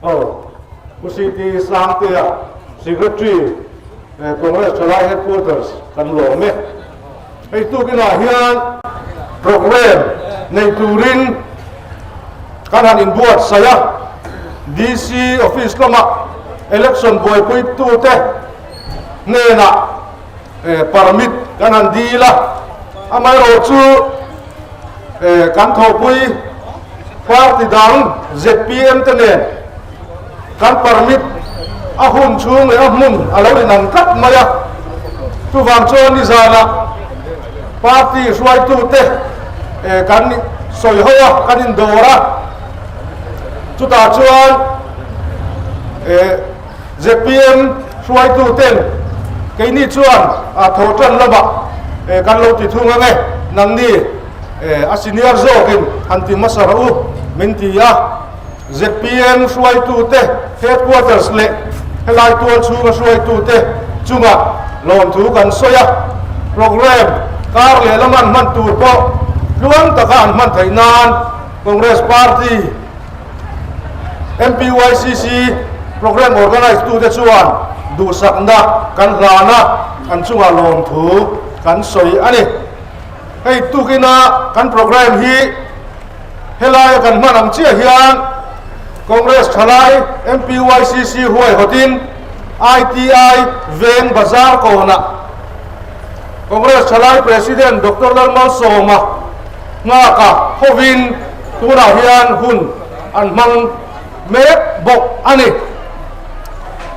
Aw, Pu CT Sangtea, Secretary, Congress Thalai Headquarters kan lawm e. Hei tukinah hian programme nei turin kan han inbuatsaih a, DC office lamah election buaipuitute hnenah permit kan han dil a, amaherawhchu kan thawhpui party dang zpm te nen kan permit a hun chhung leh a hmun a lo inang tlat mai a, chuvang chuan nizanah party hruaitute kan sawi ho a, kan indawr a, chutah chuan zpm hruaituten keini chuan thaw tan lamah kan lo ti thung ang e, nangni a senior zawkin han ti hmasa rawh u min ti a. Zpm hruaitute headquarters leh helai tual chhunga hruaitute chungah lawmthu kan sawi a, programme kar leh lama an hman tur pawh tluang taka an hman theih nan Congress Party MPYCC programme organise tute chuan duhsakna kan hlan a, an chungah lawmthu kan sawi a ni. Hei tukina kan programme hi. Helaia kan hman ang chiah hian Congress thalai MPYCC huaihawtin ITI Veng Bazar kawnah Congress thalai President Doctor Lalmalsawma nghaka hovin tunah hian hun an hmang mek bawk a ni.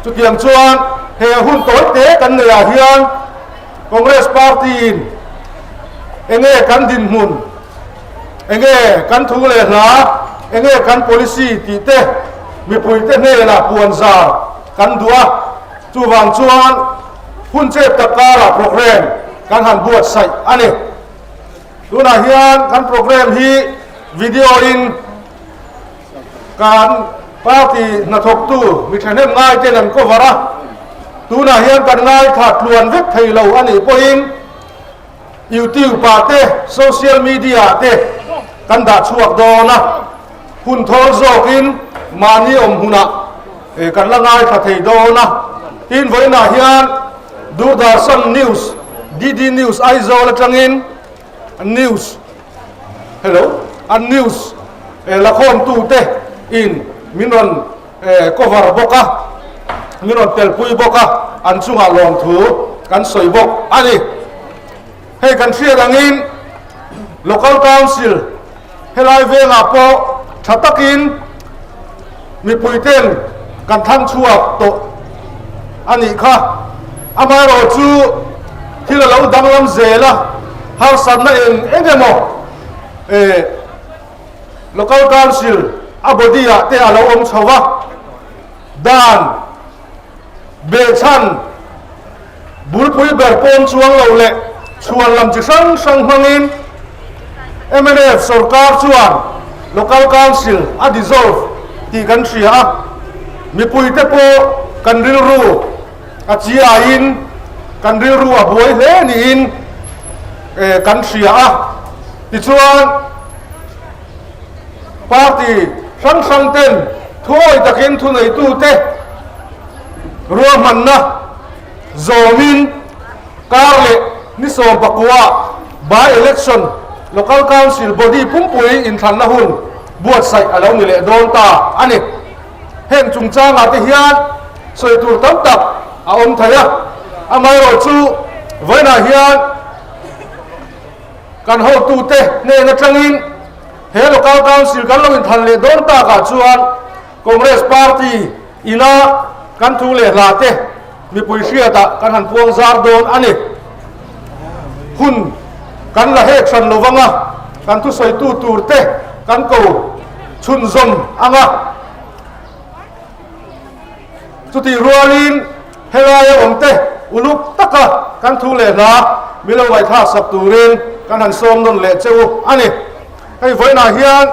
Chutiang chuan he hun tawite kan neihah hian Congress Party-in enge kan dinhmun, Enge kan thu leh hla, enge kan policy tih te mipuite hnenah puan zar kan duh a, chuvang chuan hun chep tak karah programme kan han buatsaih a ni. Tunah hian kan programme hi video in kan party hnathawktu mi thahnem ngaiten an cover a, tunah hian kan ngaithla tluan vek thei lo a nih pawhin, YouTube ah te, social media ah te kan dah chhuak dawn a, hun thawl zawkin mahni awm hunah kan la ngaithla thei dawn a. Tin, vawiinah hian Doordarshan News, DD News Aizawl atangin news, hello, an news lakhawmtute in min rawn cover bawk a, min rawn telpui bawk a, an chungah lawmthu kan sawi bawk a ni. Hei kan hriat angin Local Council helai vengah pawh tha takin mipuiten kan thlang chhuak tawh a nih kha. Amaherawhchu thil a lo danglam zel a, harsatna eng eng emaw Local Council a body ah te a lo awm chho va, dan behchhan bulpui ber pawm chuang lo leh chhuan lam chi hrang hrang hmangin mnf sorkar chuan Local Council a dissolve tih kan hria a, mipuite pawh kan rilru a chiaiin kan rilru a buai hle niin kan hria a. Tichuan, party hrang hrang ten thuawi takin thuneitute ruahmanna zawmin kar leh ni 19 by-election local council body pumpui inthlanna hun buatsaih a lo ni leh dawn ta a ni. Heng chungchangah te hian sawi tur tam tak a awm thei a, amaherawhchu vawiinah hian, Kan hotute hnen atangin he Local Council kan lo inthan leh dawn takah chuan Congress Party ina kan thu leh hla te mipui hriatah kan han puang zar dawn a ni. Hun kan la hek hran lo vang a, kan thusawitu tur te kan ko chhunzawm ang a. Chutih rualin helaia awmte uluk taka kan thu leh hla mi lo ngaihthlak sak turin kan han sawm nawn leh che u a ni. Hei vawiinah hian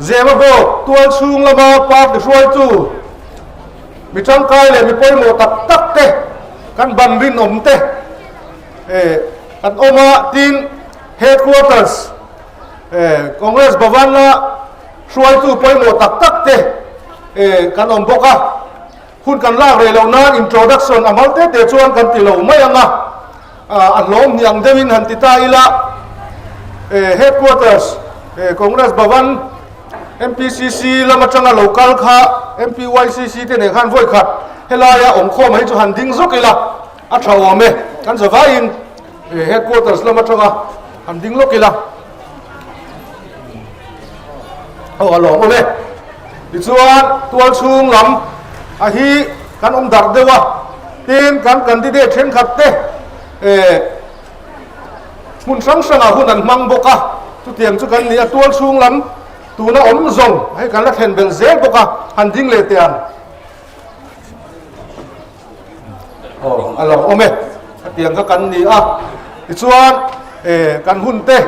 Zemabawk tual chhung lama party hruaitu mi tangkai leh mi pawimawh tak tak te kan ban rinawm te kan awm a, tin headquarters Congress Bhavan-a hruaitu pawimawh tak tak te. Kan awm bawk a, hun kan lak reh loh nan introduction a mal te te chuan kan ti lo mai ang a, a hlawm hni ang deuhin han ti ta ila, Headquarters Congress Bhavan MPCC lam atanga lo kal kha MPYCC te nen khan vawi khat helaia awm khawm hi chu han ding zawk ila a tha awm e, kan zavaiin Headquarters lam atanga han ding lawk ila. Aw a lawm awm e. Tichuan tual chhung lam a hi kan awm darh deuh a, tin kan candidate thenkhat te eh hmun hrang hrangah hun an hmang bawk a, chutiang chu kan ni a, tual chhung lam tuna awm zawng hei kan la thlen belh zel bawk a, han ding leh teh ang. Aw a lo awm e, hetiang kha kan ni a, tichuan eh kan hun te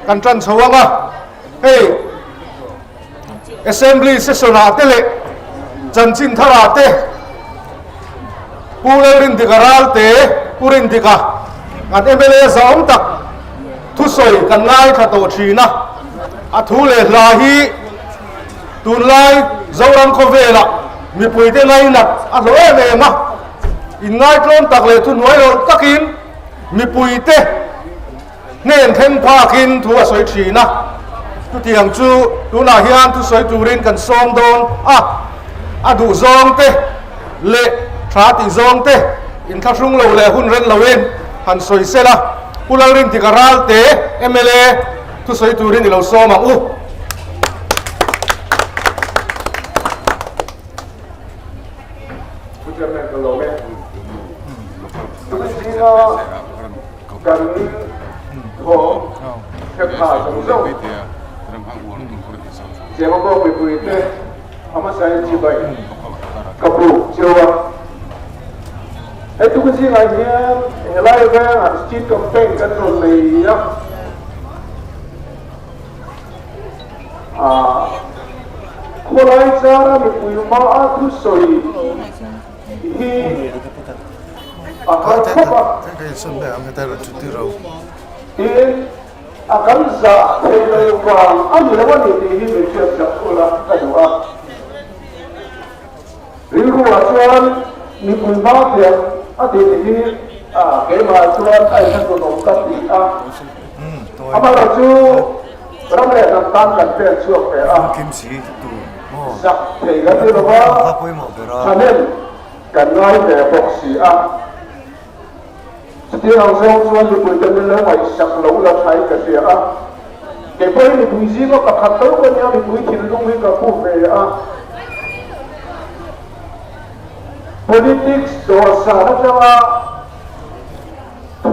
kan tan chho ang a, hei Assembly session ah te leh chanchin thar ah te Pu Lalrindika Ralte, Pu Rindika kan mla zahawm tak thusawi kan ngaithla tawh thin a, a thu leh hla hi Tunlai Zoram khawvelah mipuite ngainat a hlawh em em a, inngaitlawm tak leh thuhnuai loh takin mipuite hnen thleng phakin thu a sawi thin a. Chutiang chu tunah hian thusawi turin kan sawm dawn a, a duh zawng te leh tha tih zawng te inthlahrung lo leh hun ren loin han sawi sela, Pu Lalrintika Ralte mla thusawi turin i lo sawm ang u. Pu Chairman ka lawm e. Tun zinga kan thawm hrepha zawng zawng Chemawk mipuite a hmasain chibai ka buk cheu a. Hei tun zingah hian helai vengah street campaign kan rawn nei a. Khawlai chara mipui hmaa thusawi hi a har khawp a, tin a kan zah theih loh vang a ni lo a ni tih hi min hriatsak ula ka duh a. Rilruah chuan mipui hma thiam a tih hi keimah chuan a inhnatunawm ka ti a. Amaherawhchu ram leh hnam tan kan pen chhuak ve a, zak thei kan ni lo va, thahnem kan ngai ve bawk si a. Chutiang ang zawng chuan mipuite min lo ngaihsak lo la thain ka hria a. Kei pawh hi mipui zinga pakhat tho ka nia, mipui thinlung hi ka pu ve a. Politics dawhsan atanga thu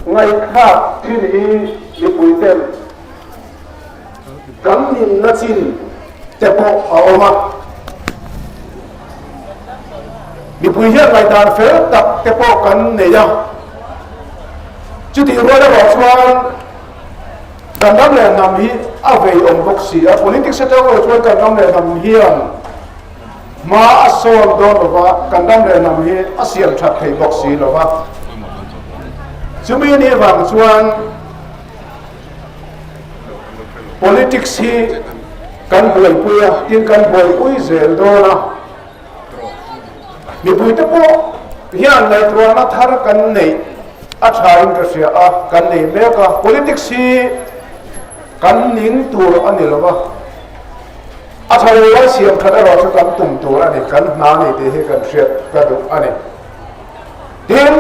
ngaihthlak thin hi mipuiten kan ninna chin te pawh a awm a. Mipui hian ngaihdan fel tak te pawh kan nei a. Chutih rual erawh chuan kan ram leh hnam hi a vei awm bawk si a. Politics atang erawh chuan kan ram leh hnam hian hma a sawn dawn lo va, kan ram leh hnam hi a siam that thei bawk si lo va. Chumi ni vang chuan Politics hi kan buaipui a, tin kan buaipui zel dawn a. Mipuite pawh hian ngaihtuahna thar kan neih a thain ka hria a, kan nei mek a. Politics hi kan ning tur a ni lo va, a tha lo lai siam that erawh chu kan tum tur a ni, kan hna ni tih hi kan hriat ka duh a ni. Tin,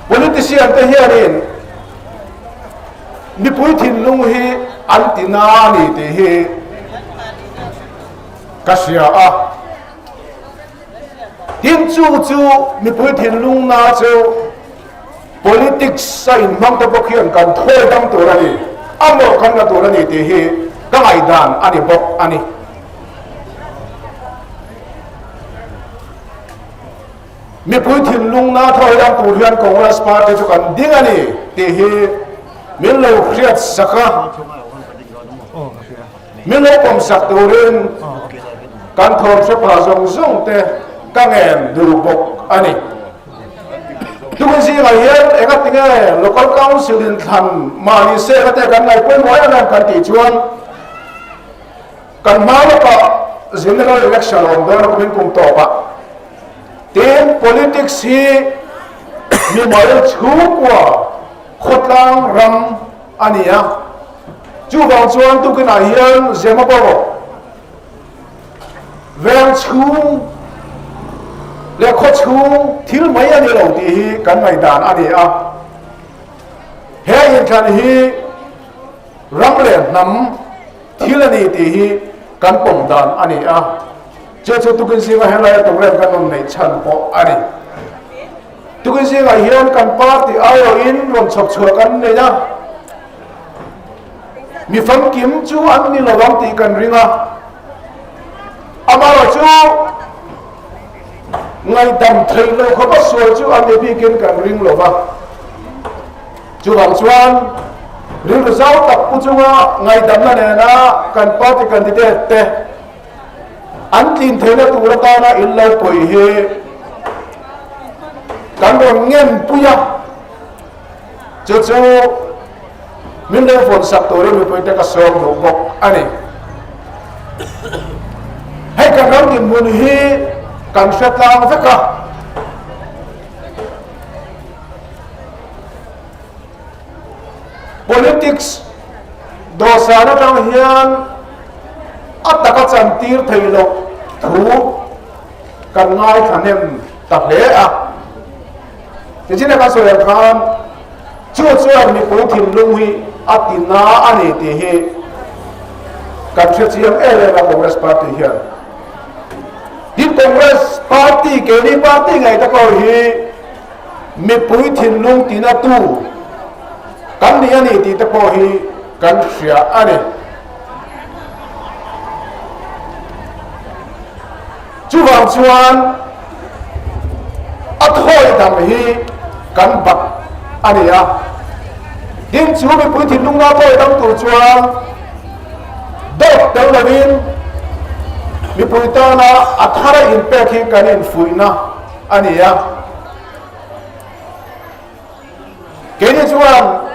politician te hianin mipui thinlung hi an ti na a ni tih hi ka hria a. Tin, chu chu mipui thinlung na chu politics a inhmang te bawk hian kan thawi dam tur a ni, a mawh kan la tur a ni tih hi ka ngaihdan a ni bawk a ni. Mipui thinlungna thawi dang tur hian Congress Party chu kan ding a ni tih hi min lo hriat sak a, min lo pawm sak turin kan thawm hre pha zawng zawng te ka ngen dur bawk a ni. Tukin zingah hian engatinge Local Council inthlan mahni sek ate kan ngaihpawimawh em em kan tih chuan. Kan hma lawkah General Election a awm dawn a kumin kum tawpah. Tin, politics hi mimal chhungkua khawtlang ram a ni a. Chuvang chuan tukinah hian Zemabawk veng chhung leh khaw chhung thil mai a ni lo tih hi kan ngaihdan a ni a. He inthlan hi ram leh hnam thil a ni tih hi kan pawm dan a ni a. Chu chu tukin zinga helai program kan rawn neih chhan pawh a ni. Tukin zingah hian kan party aiawhin rawn chhawp chhuah kan nei a. Mi famkim chu an ni lo ang tih kan ring a. Amaherawhchu ngaihdam theih loh khawp a sual chu an ni bikin kan ring lo va. Chuvang chuan rilru zau tak pu chunga ngaihdamna nena kan party candidate te an tlin theihna tur atana in lo pawi hi kan rawn ngen pui a. Chu chu min lo vawn sak turin mipuite ka sawm duh bawk a ni. Hei kan ram dinhmun hi kan hre tlang vek a. Politics dawhsan atang hian a taka chantir thei loh thu kan ngaithla hnem ta hle a. Tichina kan sawi ang khan chu chuan mipui thinlung hi a ti na a ni tih hi kan hre chiang em em a Congress Party hian. Tin Congress Party keini party ngei te pawh hi mipui thinlung ti na tu kan ni a ni tih te pawh hi kan hria a ni. Chuvang chuan a thawi dam hi kan bat a ni a, tin chu mipui thinlunga thawi dam tur chuan dawt tel lovin mipui tana a thara inpek hi kan infuihna a ni a. Keini chuan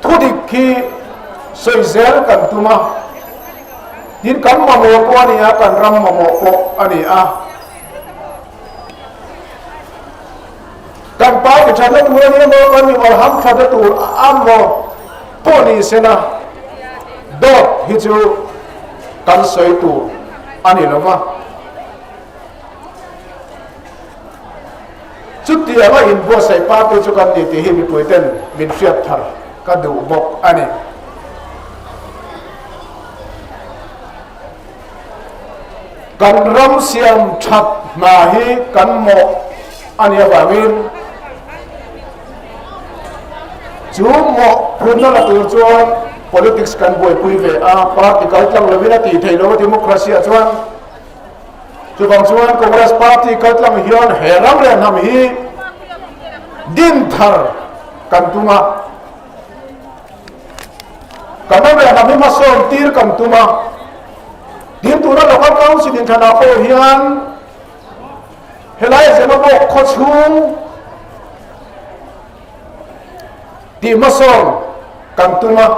thudik hi sawi zel kan tum a, tin kan mamawh pawh a ni a, kan ram mamawh pawh a ni a. Kan party thatna tur a ni emaw, kan mimal ham thatna tur a maw pawh ni sela, dawt hi chu kan sawi tur a ni lo va. Chutianga inbuatsaih party chu kan ni tih hi mipuiten min hriat thar ka duh bawk a ni. Kan ram siam that hna hi kan mawh a nih avangin chu mawh phurna la tur chuan politics kan buaipui ve a, party kaltlang lovin a tih theih loh a democracy ah chuan. Chuvang chuan Congress Party kaltlang hian he ram leh hnam hi din thar kan tum a, kan ram leh hnam hi hmasawn tir kan tum a. Tin tuna Local Council inthlanah pawh hian helai Zemabawk khawchhung tih hmasawn kan tum a.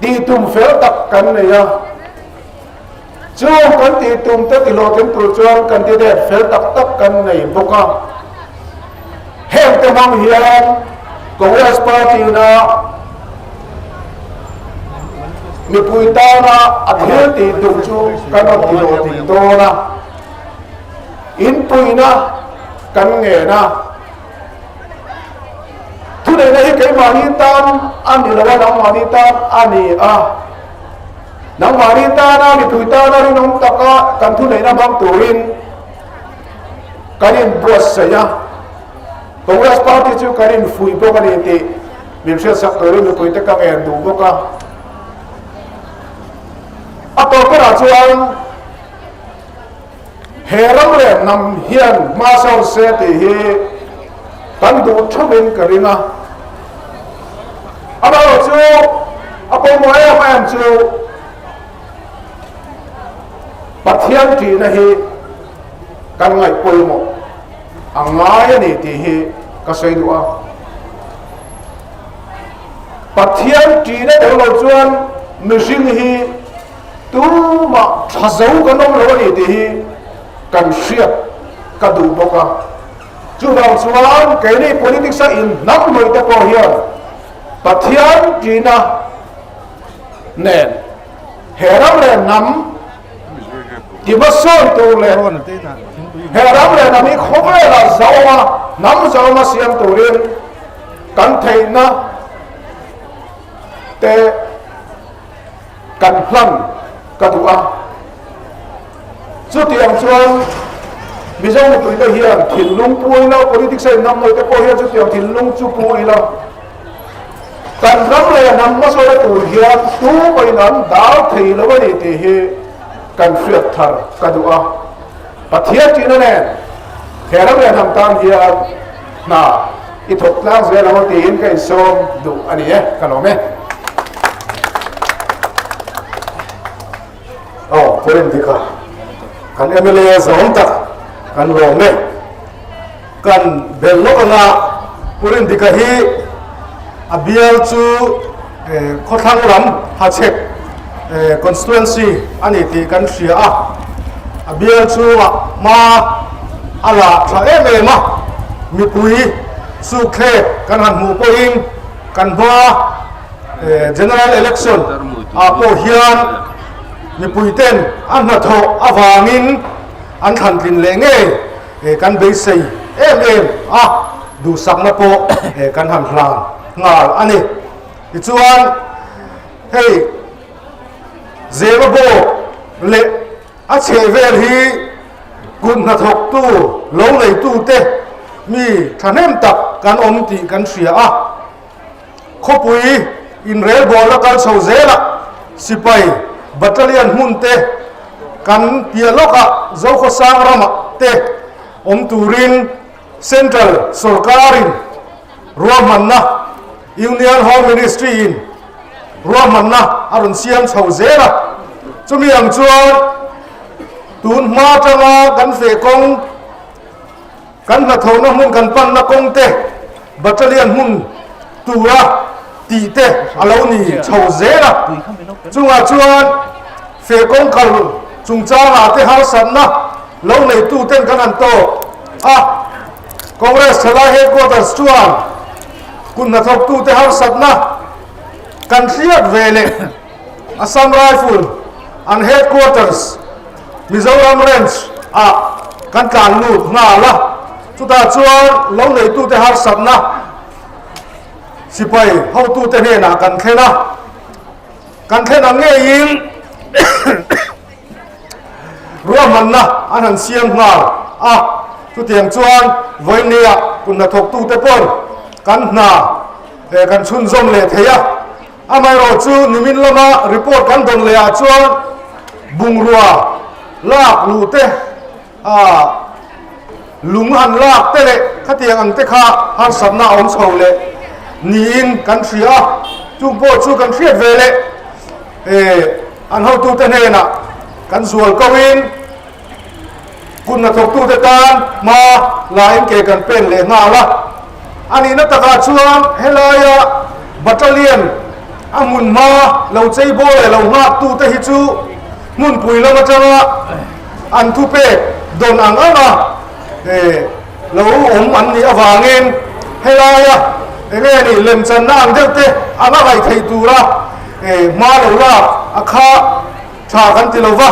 Tih tum fel tak kan nei a, chung kan tih tum te tihlawhtling tur chuan candidate fel tak tak kan nei bawk a. Heng te hmang hian Congress Party ina mipui tana a thil tih tum chu kan rawn tihlawhtling dawn a, inpuina kan ngen a. Thuneihna hi keimahni tan a ni lo a, nangmahni tan a ni a. Nangmahni tana mipui tana rinawm taka kan thuneihna hmang turin kan inbuatsaih a. Congress Party chu kan infuih bawk a ni tih min hriatsak turin mipuite ka ngen duh bawk a. A tawp berah chuan He ram leh hnam hian hma sawn se tih hi kan duh theuhin ka ring a. Amaherawh chu a pawimawh em em chu Pathian ṭihna hi kan ngaih pawimawh a ngai a ni tih hi ka sawi duh a. Pathian ṭihna tel lo chuan. mihring hi tumah tha zo kan awm lo a ni tih hi kan hriat ka duh bawk a. Chuvang chuan keini politics a inhnam hnawih te pawh hian Pathian ṭihna nen he ram leh hnam ti hmasawn tur leh he ram leh hnam hi khawvelah zauma hnam zauma siam turin kan theihna te kan hlan ka duh a. Chutiang chuan Mizo mipuite hian thinlung pu ila, politics a inhnam lo te pawh hian chutiang thinlung chu pu ila, kan ram leh hnam hmasawn tur hian tumahin an dal thei lo a ni tih hi kan hriat thar ka duh a. Pathian ṭihna nen he ram leh hnam tan hian hna i thawk tlang zel ang aw tiin ka insawm duh a ni e, ka lawm e. Aw, Foreign dika kan mla zawng tak kan lawm e. Kan bel lawk anga Foreign dika hi a bial chu khawthlang lam Hachhek constituency a ni tih kan hria a. A bial chungah hma a la tha em em a, mipui sukthlek kan han hmuh pawhin kan hma General Election ah pawh hian mipui ten a hnathawh avangin an thlantlin leh ngei kan beisei em em a, duhsakna pawh kan han hlan nghal a ni. Tichuan hei Zemabawk leh a chhehvel hi kut hnathawktu lo neitute mi thahnem tak kan awm tih kan hria a. Khawpui inrelbawl a kal chho zelah sipai battalion hmun te kan piah lawkah Zokhawsang ramah te awm turin Central sawrkarin ruahmanna Union Home Ministry in ruahmanna a rawn siam chho zel a. Chumi ang chuan tun hma atanga kan feh kawng Kan hnathawhna hmun kan panna kawng te, battalion hmun tura tih te a lo ni chho zel a. Chungah chuan feh kawng kal chungchangah te harsatna lo neitu ten kan han tawk a. Congress thalai headquarters chuan kut hnathawktu te harsatna kan hriat ve leh Assam Rifle an headquarters Mizoram Range ah kan tlan lut nghal a, chutah chuan lo neitute harsatna sipai hotute hnenah kan thlen a, kan thlen ang ngeiin ruahmanna an han siam nghal a, chutiang chuan vawinia kut hnathawktute pawn kan hna kan chhunzawm leh thei a. Amaherawhchu nimin lama report kan dawn leh ah chuan bungrua lak luh te, lung han lak te leh khatiang ang te kha harsatna a awm chho leh niin kan hria a, chung pawh chu kan hriat ve leh an hotute hnenah kan zual ko in kut hnathawktute tan hma lain ke kan pen leh nghal a. A nihna takah chuan helaia battalion a hmun hma lo chei bawl leh lo nghaktute hi chu hmunpui lam atanga an thupek dawn ang anga lo awm an nih avangin helaia enge ni lemchanna ang deuh te anga ngaih theih tura hma lo lak a kha Tha kan ti lo va,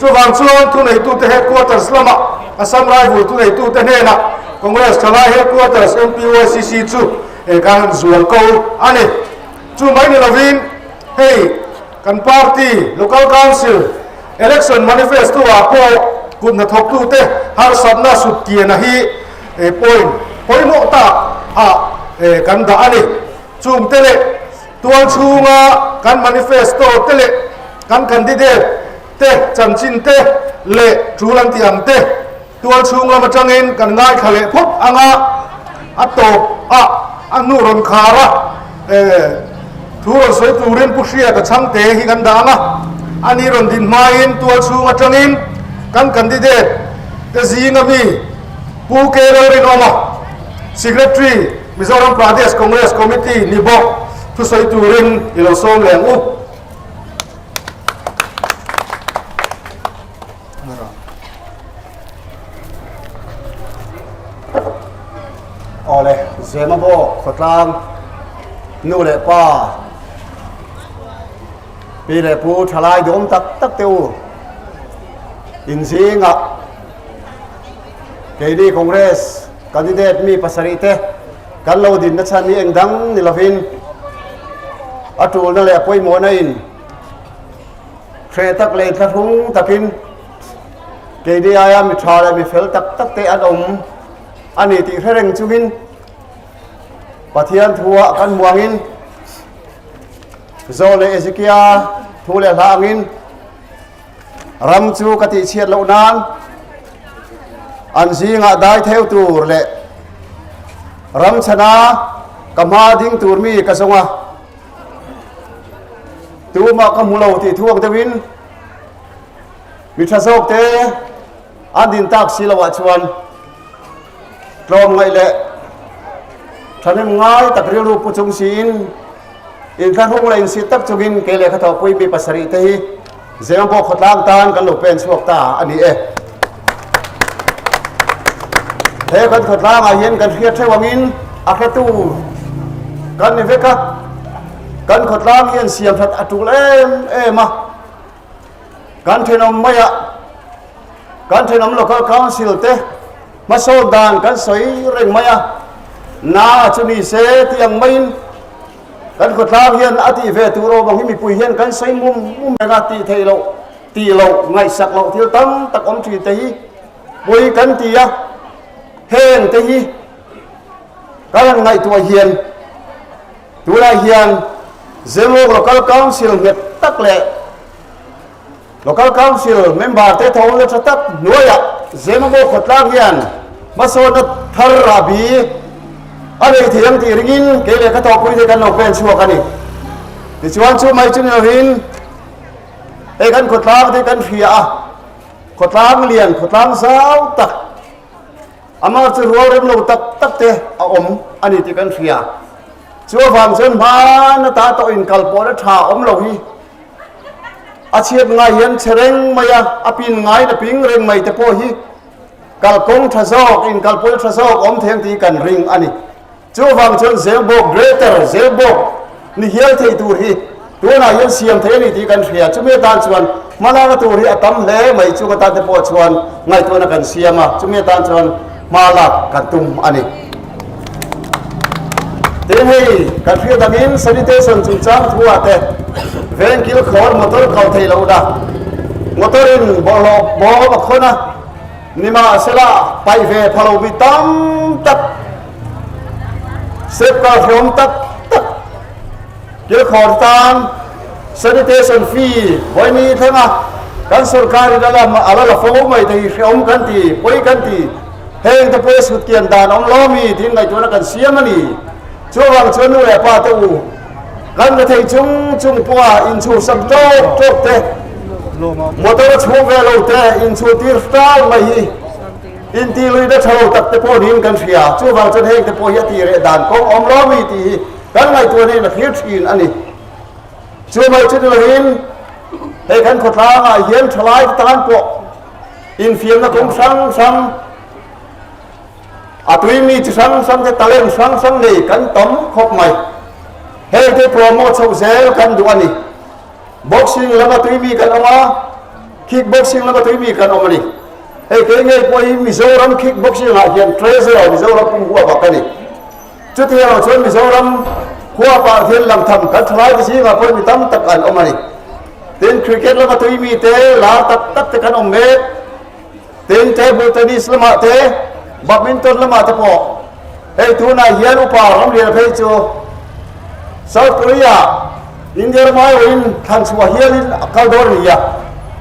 chuvang chuan thuneitute headquarters lamah Assam Rifle thuneitute hnenah Congress thalai headquarters MPYCC chu kan han zual ko a ni. Chu mai ni lovin hei kan party local council election manifesto ah pawh kut hnathawktute harsatna sutkiana hi point pawimawh tak ah kan dah a ni. Chungte leh Tual chhunga kan manifesto te leh kan candidate te chanchin te leh tul an tih ang te tual chhung lam atangin kan ngaithla leh phawt anga a tawp ah a hnu rawn khar a thu rawn sawi turin Pu Hriata Chhangte hi kan dah ang a, ani rawn din hmain tual chhung atangin kan candidate te zinga mi Pu K Lalrinawma Secretary Mizoram Pradesh Congress Committee ni bawk thusawi turin i lo sawm leh ang u. Awle, Zemabawk khawtlang nu leh pa, pi leh pu thalai duhawm tak tak te u, inzingah keini Congress candidate mi pasarih te kan lo dinna chhan hi eng dang ni lovin a tulna leh a pawimawhna in hreh tak leh inthlahrung takin keini aia mi tha leh mi fel tak tak te an awm a ni tih hre reng chungin Pathian thuah kan hmuangin Zo leh Ezekia thu leh hla angin ram chu ka tihchhiat loh nan an zingah dai theu tur leh ram chhana ka hma ding tur mi ka zawng a. Tumah ka hmu lo tih thuak deuhin mi tha zawk te an din tak si loah chuan tlawmngaih leh thahnem ngai tak rilru pu chung siin inthlahrung leh insit tak chungin kei lehkha thawhpui mi pasarih te hi Zemabawk khawtlang tan kan lo pen chhuak ta a ni e. He kan khawtlangah hian kan hriat theuh angin a hretu kan ni vek a, kan khawtlang hian siam that a tul em em a, kan thenawm maiah kan thenawm local council te hmasawn dan kan sawi reng mai a, na chu ni se tih ang maiin Kan khawtlang hian a tih ve tur awm ang hi mipui hian kan sawi mum mum reng a, tih theih loh, tih loh, ngaihsak loh thil tam tak awm thin te hi pawi kan ti a, heng te hi kan han ngaihtuah hian tunah hian Zemlawk Local Council nghet tak leh Local Council member te tho la tha tak hnuaiah Zemabawk khawtlang hian hmasawnna thar rahbi a nei thei ang tih ringin kei leh ka thawhpui te kan lo pen chhuak a ni. Tichuan chu mai chu ni lovin hei kan khawtlang te kan hria a, khawtlang lian, khawtlang zau tak, amah chu rual rem lo tak tak te a awm a ni tih kan hria. Chu avang chuan hmana ta tawh inkalpawhna tha awm lo hi A chhiat ngai hian chhe reng mai a, a pin ngaiin a ping reng mai te pawh hi kalkawng tha zawk, inkalpawlh tha zawk awm thei ang tih kan ring a ni. Chuvang chuan Zelbawk Greater Zelbawk ni hial thei tur hi tunah hian siam thei a ni tih kan hria. Chumi atan chuan hmalakna tur hi a tam hle mai. Chung atan te pawh chuan ngaihtuahna kan siam a, chumi atan chuan hma lak kan tum a ni. Tin hei kan hriat angin sanitation chungchang thuah te veng kil khawr motor kal theih loh dah motor in bawlhhlawh bawm a khawn a, nimahsela paih ve pha lo mi tam tak step kal hreawm tak tak kil khawr tan sanitation fee vawi thleng a kan sorkar in a la a la la fo mai te hi hreawm kan ti pawi kan ti. Heng te pawh sut kian dan awm lo mi tiin ngaihtuahna kan siam a ni. Chuvang chuan nu leh pa te u, kan la thei chung chung pawha inchhuhsak tawk tawk te, motor a chhung ve lo te inchhuh tir hral mai hi inti lui na tha lo tak te pawh niin kan hria. Chuvang chuan heng te pawh hi a tih reh dan kawng awm lo mi tih hi kan ngaihtuahna in a thlir thin a ni. Chu mai chu ni loin hei kan khawtlangah hian thalai te tan pawh Infiamna kawng hrang hrang, a tui mi chi hrang hrang te talent hrang hrang nei kan tam khawp mai. Heng te promote chhoh zel kan duh a ni. Boxing lama tui mi kan awm a, kick boxing lama tui mi kan awm a ni. Hei kei ngei pawh hi Mizoram kick boxing ah hian treasurer Mizoram pum huap ah ka ni. Chutiang ah chuan Mizoram huap ah hian langtham kan thalai te zingah pawh mi tam tak an awm a ni. Tin, cricket lama tui mi te lar tak tak te kan awm mek. Tin, table tennis lamah te, badminton lamah te pawh hei tunah hian upa ramlian phei chu South Korea, India ram aiawhin thlan chhuah hialin a kal dawn a ni a.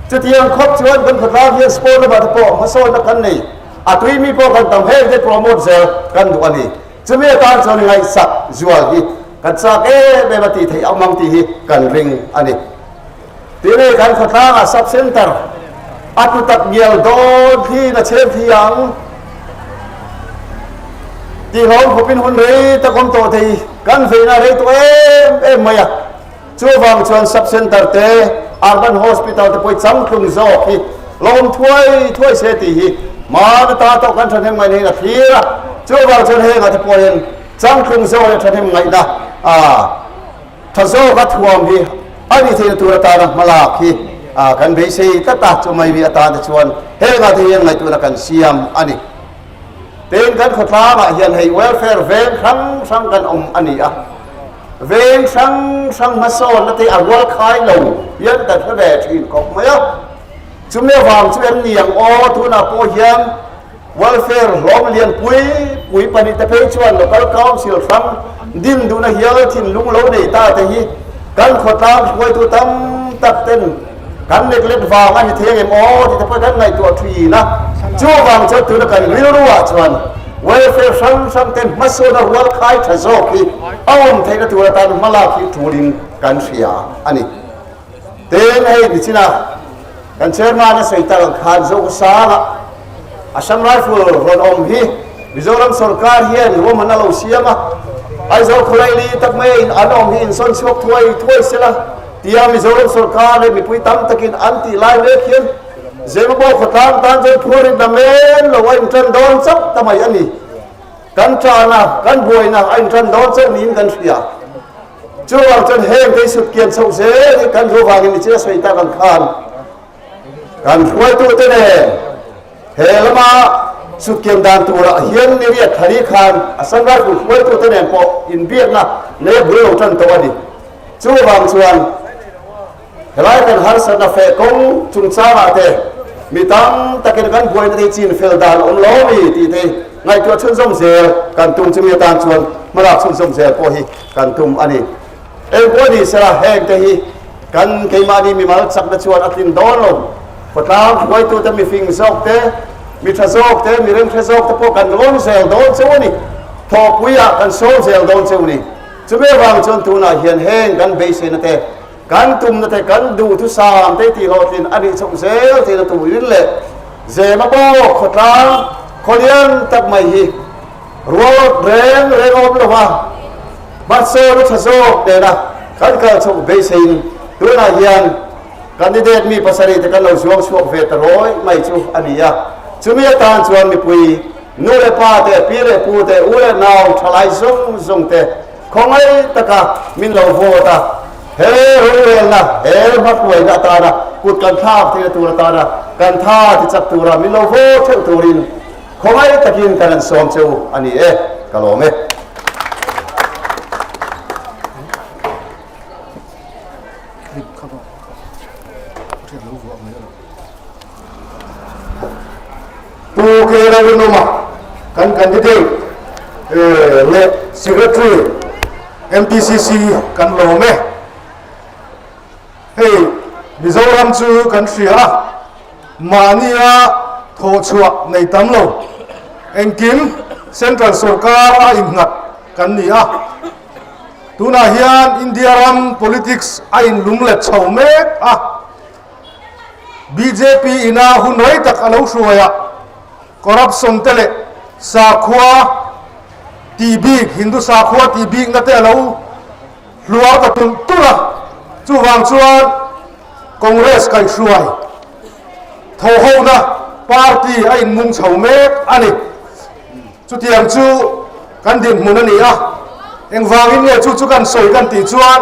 Chutiang khawp chuan kan khawtlang hian sport lamah te pawh hmasawnna kan nei. A tui mi pawh kan tam heng te promote zel kan duh a ni. Chumi atan chuan ngaihsak zual hi kan chak em em a tih theih awm ang tih hi kan ring a ni. Tin hei kan khawtlangah sub center a tlu tak ngial dawn thliin a chhem thli ang tih hlawm khawpin hun rei tak awm tawh thei kan veina rei tawh em em mai a. Chuvang chuan sub center te, urban hospital te pawh hi changtlung zawk hi lawm thuai thuai se tih hi hmana ta tawh kan thahnem ngaihna hian a thlir a. Chuvang chuan hengah te pawh hian changtlung zawk leh thahnem ngaihna tha zawka thuam hi a ni theihna tur atana hmalak hi kan beisei tlat a, chumai mi atan te chuan hengah te hian ngaihtuahna kan siam a ni. Tin, kan khawtlangah hian hei welfare veng hrang hrang kan awm a ni a, veng hrang hrang hmasawnna te a rual khai lo hian kan hre ve thin khawp mai a. Chumi avang chu em ni ang aw, tunah pawh hian welfare hlawm lian pui pui pahnihte phei chuan local council hrang din duhna hial thinlung lo nei ta te hi kan khawtlang hruaitu tam tak ten kan neglect vang a ni thei ang em aw tih te pawh kan ngaihtuah thin a. Chuvang chuan tuna kan rilruah chuan welfare hrang hrang ten hmasawna rual khai tha zawk hi a awm theihna tur atan hmalak hi tulin kan hria a ni. Tin, hei nichina kan chairman a sawi tak ang khan Zokhawsanga Assam Rifle rawn awm hi Mizoram sorkar hian ruahman a lo siam a, Aizawl khawlaili tak mai a in an awm hi insawn chhuak thuai thuai sela tia Mizoram sorkar leh mipui tam takin an tih lai mek hian Zemabawk khawtlang tan chuan phuarit na men lo a intan dawn chauh ta mai a ni. Kan tana, kan buaina a intan dawn chauh niin kan hria. Chuvang chuan heng te hi sut kian chhoh zel hi kan ru vangin ni chila sawi tak ang khan kan hruaitute nen he lama sut kian dan turah hian ni riat thari khan Assam Rifle hruaitute nen pawh inbiakna nei a bul lo tan tawh a ni. Chuvang chuan helai kan harsatna feh kawng chungchangah te mi tam takin kan buaina te hi chin fel dan a awm lo a ni tih te ngaihtuah chhunzawm zel kan tum chumi atan chuan hmalak chhunzawm zel pawh hi kan tum a ni. Engpawh ni sela heng te hi kan keimahni mimal chakna chuan a tlin dawn lo. Khawtlang hruaitute mifing zawk te, mi tha zawk te, mi remhre zawk te pawh kan rawn zel dawn cheu a ni. Thawhpuiah kan sawm zel dawn cheu a ni. Chumi avang chuan tunah hian heng kan beiseina te, kan tumna te, kan duhthusam te tihhlawhtlin a nih chauh zel theihna turin leh Zemabawk khawtlang khawlian tak mai hi Rual reng reng a awm lo va, hmasawn a tha zawk nena kan kal chhoh beiseiin tunah hian candidate mi pasarih te kan lo zuang chhuak ve ta rawi mai chu a ni a. Chumi atan chuan mipui nu leh pa te, pi leh pu te, u leh nau thalai zawng zawng te khawngaih taka min lo vote a, he rorelna, he hmahruaina atana kut kan thlak theihna tur atana kan tha tichak tura min lo vote theuh turin Khawngaih takin kan han sawm che u a ni e, ka lawm e. Pu K. Lalrinawma kan candidate leh Secretary MPCC kan lawm e. Hei Mizoram chu kan hria a, mahnia thawhchhuah nei tam lo, engkim Central sorkar a innghat kan ni a. Tunah hian India ram politics a inlumlet chho mek a, bjp ina hun rei tak a lo hruai a, corruption te leh sakhua tih bik, Hindu sakhua tih bikna te a lo Hluar ta tulh tulh a, chuvang chuan Congress kaihhruai thawhhona party a inmung chho mek a ni. Chutiang chu kan dinhmun a ni a, engvangin nge chu chu kan sawi kan tih chuan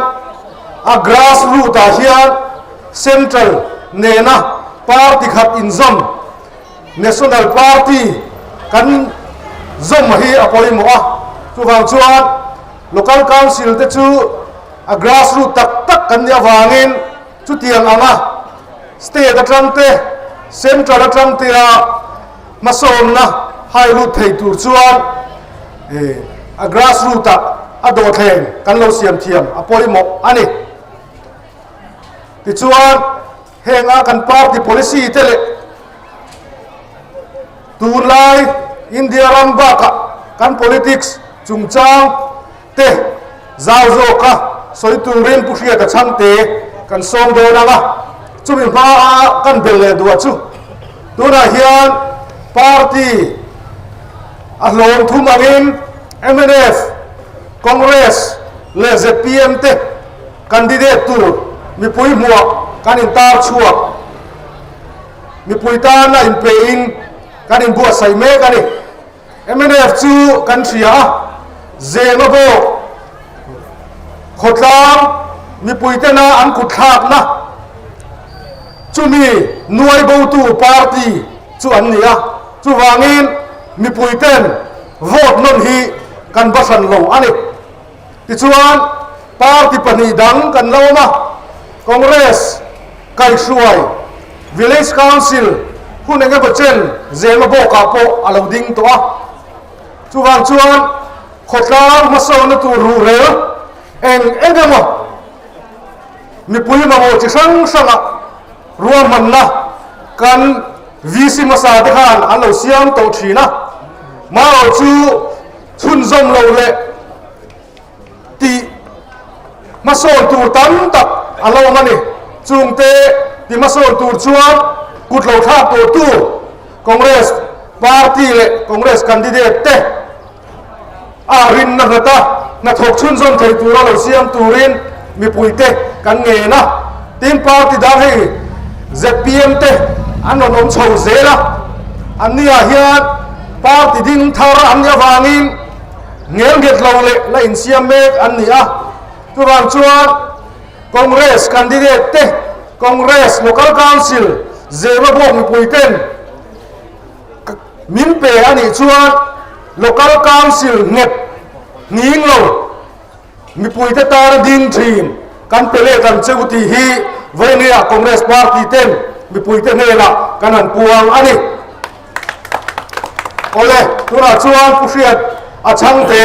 a grass root ah hian central nena party khat inzawm National party kan zawm hi a pawimawh a, chuvang chuan Local Council te chu a grass root tak tak kan nih avangin chutiang anga state atang te, central atang te a hmasawnna hai lut thei tur chuan a grass root ah a dawhthleng kan lo siam thiam a pawimawh a ni. Tichuan henga kan party policy te leh Tunlai India ram bakah kan politics chungchang te zau zawka sawi turin Pu Hriata Chhangte kan sawm dawn ang a, chumi hmaa kan bel leh duah chu tunah hian party a hlawm thum angin mnf, Congress leh zpm te candidate tur mipui hmuah kan intar chhuak. Mipui tana inpeihin kan inbuatsaih mek a ni. Mnf chu kan hria a, Zemabawk khawtlang mipuitena an kutthlakna chumi nuaibotu party chu an ni a, chuvangin mipuiten vote nawn hi kan ba hran lo a ni. Tichuan party pahnih dang kan la awm a, Congress kaihhruai Village Council hun eng emaw chen Zemabawkah pawh a lo ding tawh a, chuvang chuan khawtlang hmasawnna tur ruhrel eng eng emaw mipui mamawh chi hrang hranga ruahmanna kan VC hmasa te khan an lo siam tawh thin a, marawh chu chhunzawm lo leh tih hmasawn tur tam tak a lo awm a ni. Chungte ti hmasawn tur chuan kut lo thlak tawh tu Congress party leh Congress candidate te a rinna nghat a, hnathawk chhunzawm thei tura lo siam turin mipuite kan ngen a. Tin, party dang hei zpm te an rawn awm chho zel a, anniah hian party ding thar an nih avangin ngel nghet lo leh la insiam mek an ni a. Chuvang chuan Congress candidate te, Congress Local Council Zemabawk mipuiten min pe a nih chuan Local Council nghet nghing lo mipuite tana ding thin kan pe leh kan che u tih hi vawinia Congress party ten mipuite hnenah kan han puang a ni. Awle, tunah chuan Pu Hriat a chhangte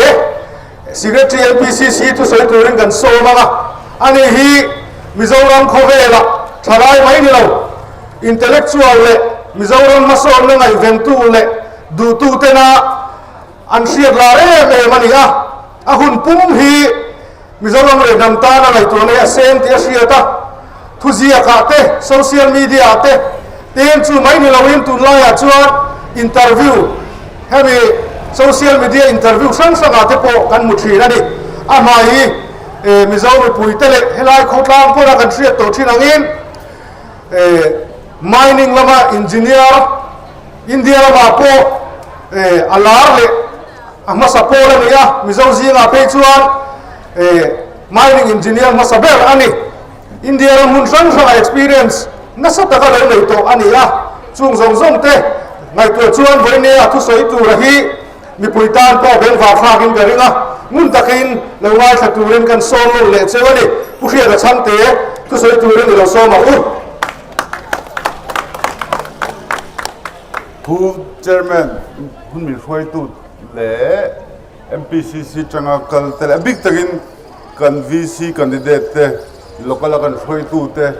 Secretary LPCC thusawi turin kan sawm ang a, ani hi Mizoram khawvelah thalai mai ni lo, intellectual leh Mizoram hmasawnna ngaihventu leh duhtu tena an hriat lar em em a ni a, a hun pum hi Mizoram leh hnam tana ngaihtuahna hi a seng tih a hriat a, thuziakah te, social media ah te, tin chu mai ni loin tunlaiah chuan interview hemi social media interview hrang hrangah te pawh kan hmu thin a ni. A hmai hi Mizo mipuite leh helai khawtlang pawna kan hriat tawh thin angin mining lama engineer, India lamah pawh a lar leh a hmasa pawl a ni a, Mizo zingah phei chuan mining engineer hmasa ber a ni. India ram hmun hrang hrangah experience nasa taka lo nei tawh a ni a, chung zawng zawng te ngaihtuah chuan vawinia thusawi tura hi mipui tan pawh bengvar thlakin ka ring a, ngun takin lo ngaithla turin kan sawm nawn leh cheu a ni. Pu Hriata Chhangte thusawi turin i lo sawm ang u. Pu Chairman, hun min hruaitu leh MPCC tanga kal te leh a bik takin kan VC candidate te, local a kan hruaitu te,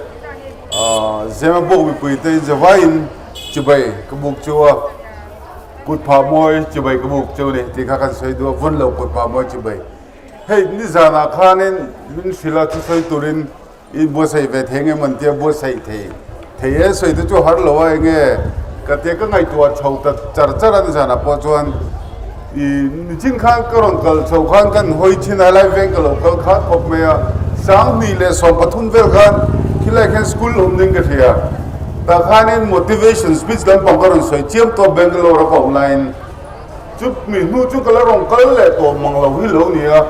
Zemabawk mipui te inzavaiin chibai ka buk chu a, kut phah mawi chibai ka buk chu a ni tih kha kan sawi duh a, vawn lo kut phah mawi chibai. Hei nizanah khanin min hrilh a thusawi turin I buatsaih ve thei nge maw tia buatsaih thei thei e sawi te chu har lo a enge ka tia ka ngaihtuah chho ta char char a nizanah pawh chuan i nichin khan ka rawn kal chho khan kan hawi thin a helai veng ka lo kal khat khawp mai a 2013 vel khan khilai khian school awm ding ka hria tah khanin motivation speech lampang ka rawn sawi chiam tawh Bangalore a ka awm laiin chu mi hnu chu ka la rawn kal leh tawh mang lo hi lo ni a.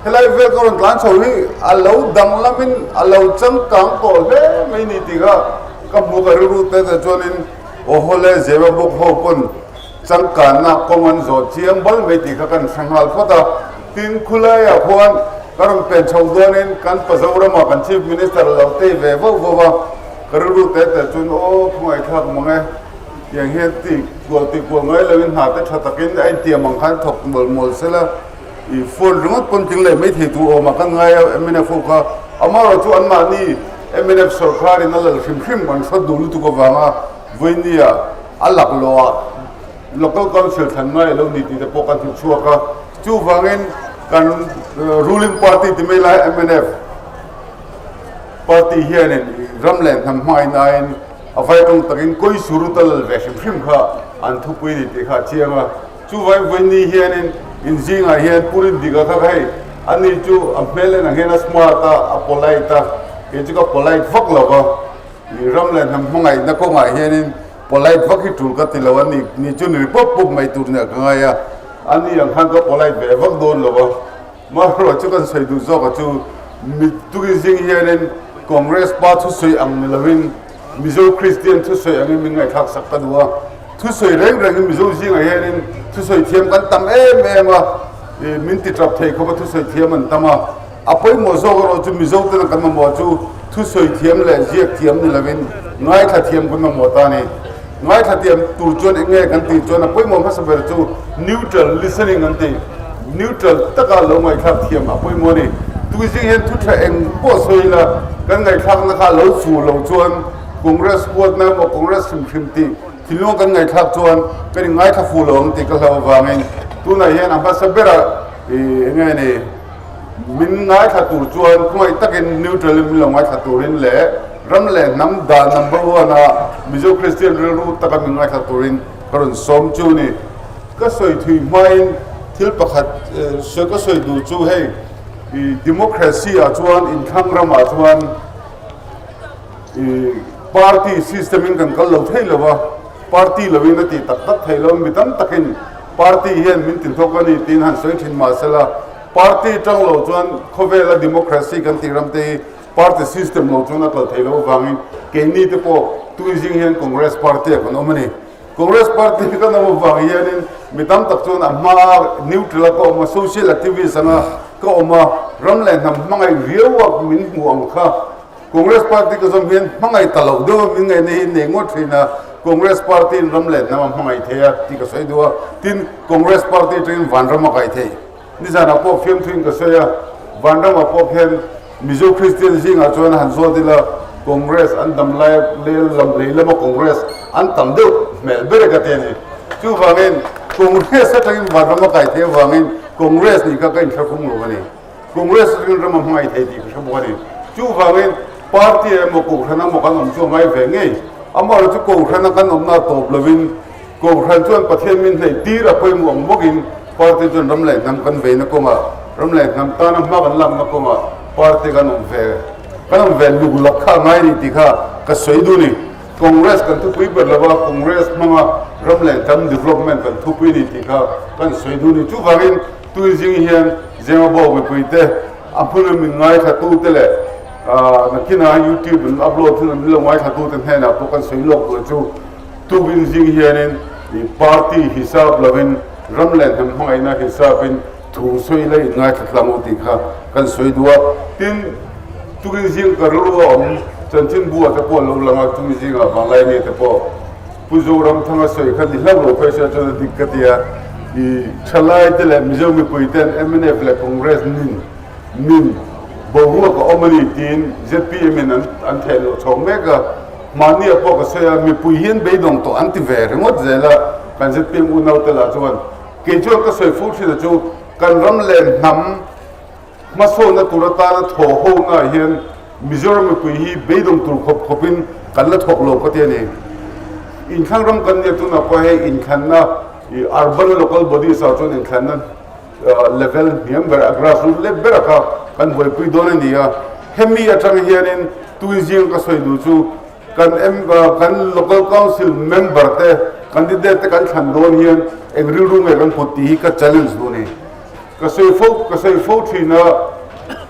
Helai vel ka rawn tlan chho hi a lo danglamin a lo changkang tawh hle mai ni tih kha ka hmu ka rilru te te chuanin aw hawle Zema bawk ho pawn changkanna kawng an zawh chiang bal mai tih kha kan hre nghal phawt a. Tin, khulaiah khuan ka rawn pen chho dawn-in kan Pazorama kan Chief Minister a lo tei ve vauh vauh a, ka rilru te te chuan aw khawngaihthlak mang e, tiang hian ti kual ti kual ngai loin hna te tha takin a intiam ang khan thawk mawlh mawlh sela. I phone ringawt pawn tling leh mai thei tur awmah kan ngai a, mnf ho kha amaherawh chu anmahni mnf sawrkharin a lal hrim hrim an hrawt duh lutuk avanga vawinia a laklawhah local council thlan ngai a lo ni tih te pawh kan hmu chhuak a, chuvangin kan ruling party ti mai lai mnf party hianin ram leh hnam hmainain a vaitawng takin kawisuru ta lal ve hrim hrim kha an thupui ni tih kha a chiang a. Chuvai vawiini hianin in zingah hian Pu Rindika kha hei ani chu a hmel en ang hian a smart a, a polite a, kei chu ka polite vak lo va, i ram leh hnam hmangaihna kawngah hianin polite vak hi tul ka ti lo a ni, ni chu ni ri pawp pawp mai tur nia ka ngai a. A ni ang khan ka polite ve vak dawn lo a, maherawh chu kan sawi duh zawk a chu mittukin zing hianin Congress pa thusawi ang ni lovin Mizo Kristian thusawi angin min ngaihthlak sak ka duh a, thusawi reng rengin Mizo zingah hianin thusawi thiam kan tam em em a, min ti tap thei khawp a thusawi thiam an tam a, a pawimawh zawk erawh chu Mizo tena kan mamawh chu thusawi thiam leh ziak thiam ni lovin ngaithla thiam kan mamawh ta a ni. Ngaithla tiam tur chuan eng nge kan tih chuan a pawimawh hmasa ber chu neutral listening an ti. Neutral taka lo ngaihthlak thiam a pawimawh a ni. Tuizing hian thu tha eng pawh sawi ila kan ngaihthlakna kha lo fu lo chuan Congress huatna emaw Congress hrim hrim tih thinlunga kan ngaihthlak chuan kan in ngaithla fu lo ang tih ka hlauh avangin tunah hian a hmasa berah ih eng nge ni Min ngaithla tur chuan khawngaih takin neutral in min lo ngaithla turin leh ram leh hnam dan number one a Mizo Kristian rilru taka min ngaithla turin ka rawn sawm chu ni. Ka sawi thui hmain thil pakhat sawi ka sawi duh chu hei democracy ah chuan inthlang ramah chuan party system in kan kal lo thei lo va, party lovin a tih tak tak theih lo, mi tam takin party hian min tinthawk a ni tiin han sawi thin mahsela Party tang lo chuan khawvela democracy kan tih ram te hi party system lo chuan a kal thei lo avangin keini te pawh tuizing hian Congress party ah kan awm a ni. Congress party kan awm avang hianin mi tam tak chuan a hmaa neutral a ka awm a, social activist anga ka awm a, ram leh hnam hmangaih riau a min hmuh ang kha Congress party ka zawm hian hmangaih ta loh deuh a min ngaihna hi nei ngawt thin a, Congress party in ram leh hnam a hmangaih thei a tih ka sawi duh a, tin Congress party atangin vanram a kaih thei. Nizanah pawh fiamthuin ka sawi a, vanramah pawh khian Mizo Kristian zingah chuan han zawt ila Congress an dam lai lam lei lama Congress an tam deuh hmel ber e ka ti a ni. Chuvangin Congress atangin vanram a kai theih avangin Congress nih kha ka inthlahrung lo a ni. Congress atangin ram a hmangaih thei tih ka hre bawk a ni. Chuvangin party emaw kohhran emaw kan awm chu a ngai ve ngei. Amaherawhchu kohhrana kan awmna tawp lovin Kohhran chuan Pathian min hneih tir a pawimawh ang bawkin party chuan ram leh hnam kan veina kawngah, ram leh hnam tana hma kan lakna kawngah party kan awm ve kan awm ve luk lak kha a ngai ni tih kha ka sawi duh ni. Congress kan thupui ber lova Congress hmanga ram leh hnam development kan thupui ni tih kha kan sawi duh ni. Chuvangin tuizing hian Zemabawk mipuite a hmuna min ngaithlatute leh nakinah YouTube an upload hun an lo ngaithlatute hnenah pawh kan sawi lawk tur chu Tukin zing hianin party hisap lovin ram leh hnam hmangaihna hisapin thu sawi la in ngaithla tlang u tih kha kan sawi duh a. Tin, tukin zing ka rilru a awm chanchin buah te pawh a lo lang a, chumi zingah Vanglaini te pawh Pu Zoramthanga sawi kha ni hlauh lo phei sia chuan a dik ka ti a. I thalai te leh Mizo mipui ten mnf leh Congress nin nin boruak a awm a ni tiin zpm in an theh loh chhawk mek a. Mahnia pawh ka sawi a, mipui hian beidawng tawh an ti ve ringawt zel a, kan zpm unaute lah chuan kei chuan ka sawi fur thin a chu kan ram leh hnam hmasawnna tur atana thaw hona hian Mizoram mipui hi beidawng tur khawp khawpin kan la thawk lo ka ti a ni. Inthlang ram kan nia tunah pawh hei inthlanna urban local bodies ah chuan inthlanna level hniam ber a grassroot lep ber a kha kan buaipui dawn a ni a, hemi atang hianin tuizing ka sawi duh chu kan kan local council member te candidate te kan thlan dawn hian eng rilru nge kan put tih hi ka challenge duh a ni. Ka sawi fo ka sawi fo thin a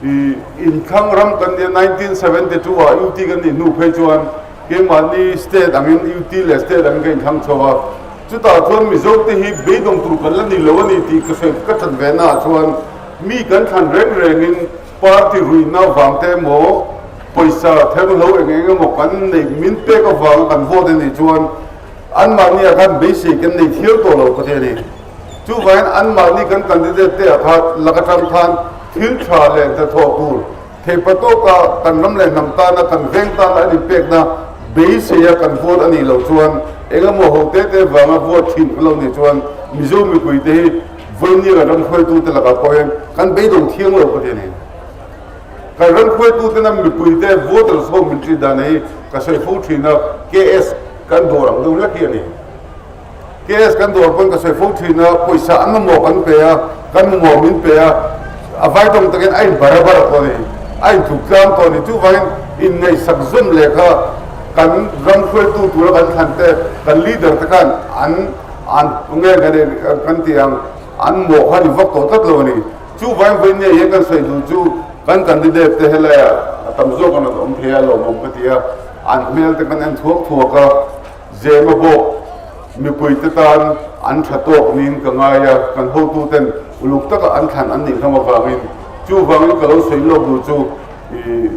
i inthlang ram kan nia 1972 ah UT kan nih hnu phei chuan keimahni state angin UT leh state angin ka inthlang chho a. Chutah chuan Mizo te hi beidawng tur kan la ni lo a ni tih ka sawi ka that ve naah chuan mi kan thlan reng rengin party ruihna vang te emaw pawisa therhlo eng eng emaw kan neih min pek avanga kan vote a nih chuan anmahni ah khan beisei kan nei thial tawh lo ka ti a ni. Chuvangin anmahni kan candidate te ah kha lak atang khan thil tha leh hnathawh tur Theipa tawka kan ram leh hnam tana kan veng tana an inpekna beiseia kan vote a nih loh chuan engemaw ho te te vanga vote thin kan lo nih chuan Mizo mipuite hi vawinia kan ram hruaitute lakah pawh hian kan beidawng thiang lo ka ti a ni. Kan ram hruaitutena mipuite voters ho min ṭih dan hi ka sawi fo thin a, KS kan dawr ang deuh hlek hi a ni. KS kan dawr pawn ka sawi fo thin a, pawisa an mamawh kan pe a, kan mamawh min pe a, a vai tawng takin a in barabar tawh a ni, a in tluk tlang tawh a ni. Chuvangin inngaihsak zawm leh kha kan ram hruaitu tura kan thlan te, kan leader te khan an an nge kan kan ti ang. an mawh kha ni vak tawh tlat lo a ni. Chuvangin vawinia hian kan sawi duh chu kan candidate te helaiah a tam zawk an rawn awm thei a lawmawm ka ti a, an hmel te kan en thuak thuak a, zema bawk mipui te tan an tha tawk niin ka ngai a, kan hotu ten uluk taka an thlan an nih hlawm avangin chuvangin ka lo sawi lawk duh chu ih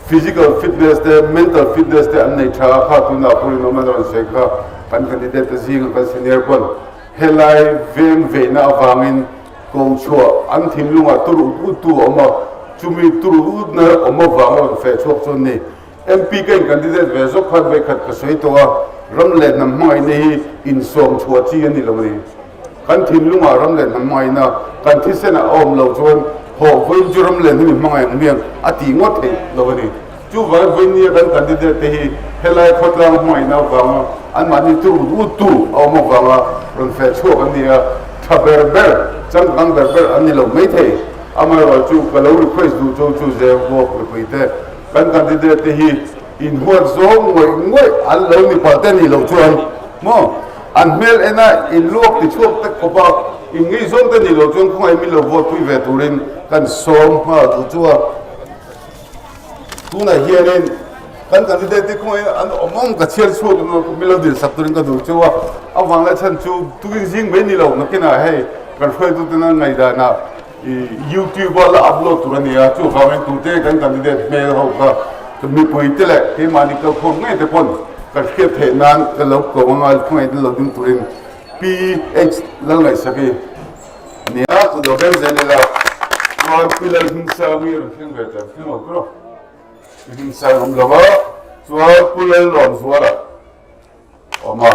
physical fitness te mental fitness te an nei tha a kha tunah pawhin awm an rawn sawi kha kan candidate te zinga kan senior pawn Helai veng veina avangin ko chhuah an thinlungah tur ut ut tu a awm a, chumi tur ut utna awm avanga rawn feh chhuak chu an ni. MP ka in candidate ve zawk khan vawikhat ka sawi tawh a, ram leh hnam hmangaihna hi insawm chhuah chi a ni lo a ni. Kan thinlungah ram leh hnam hmangaihna kan thisenah a awm loh chuan hawh vawiin chu ram leh hnam in hmangaih ang miang a tih ngawt theih lo a ni. Chuvangin vawinia kan candidate te hi helai khawtlang hmangaihna avanga anmahni tur ut ut tu a awm avanga rawn feh chhuak an ni a, tha ber ber, changkang ber ber an ni lo maithei. Amaherawh chu ka lo request duh chu chu zeu bawk mipui te, kan candidate te hi inhuat zawng ngawih ngawih an lo ni palh te nih loh chuan maw an hmel ena inluak ti chhuak te khawp a, inngeihzawng te nih loh chuan khawngaih min lo vote pui ve turin kan sawm nghal duh chu a. Tunah hianin kan candidate te khawngaih an awm awm ka chhiar chhuak min lo dil sak turin ka duh cheu a, a vang leh chhan chu tukin zing mai ni lo nakinah hei kan hruaitute nan ngaihdanah ih youtube a la upload tur a ni a, chuvangin tute kan candidate hmel ho kha mipui te leh keimahni kalkhawm ngei te pawn kan hriat theih nan ka lo ko anga khawngaih lo ding turin PH Lalngaihsaki. Nia, chu do ber zel ila. Chuan Pi Lalhmingsang hi a rawn thleng ve ta thleng lo tur a. Pi Hmingsang awm lo a, chuan Pu Lalnuamzuala awm a.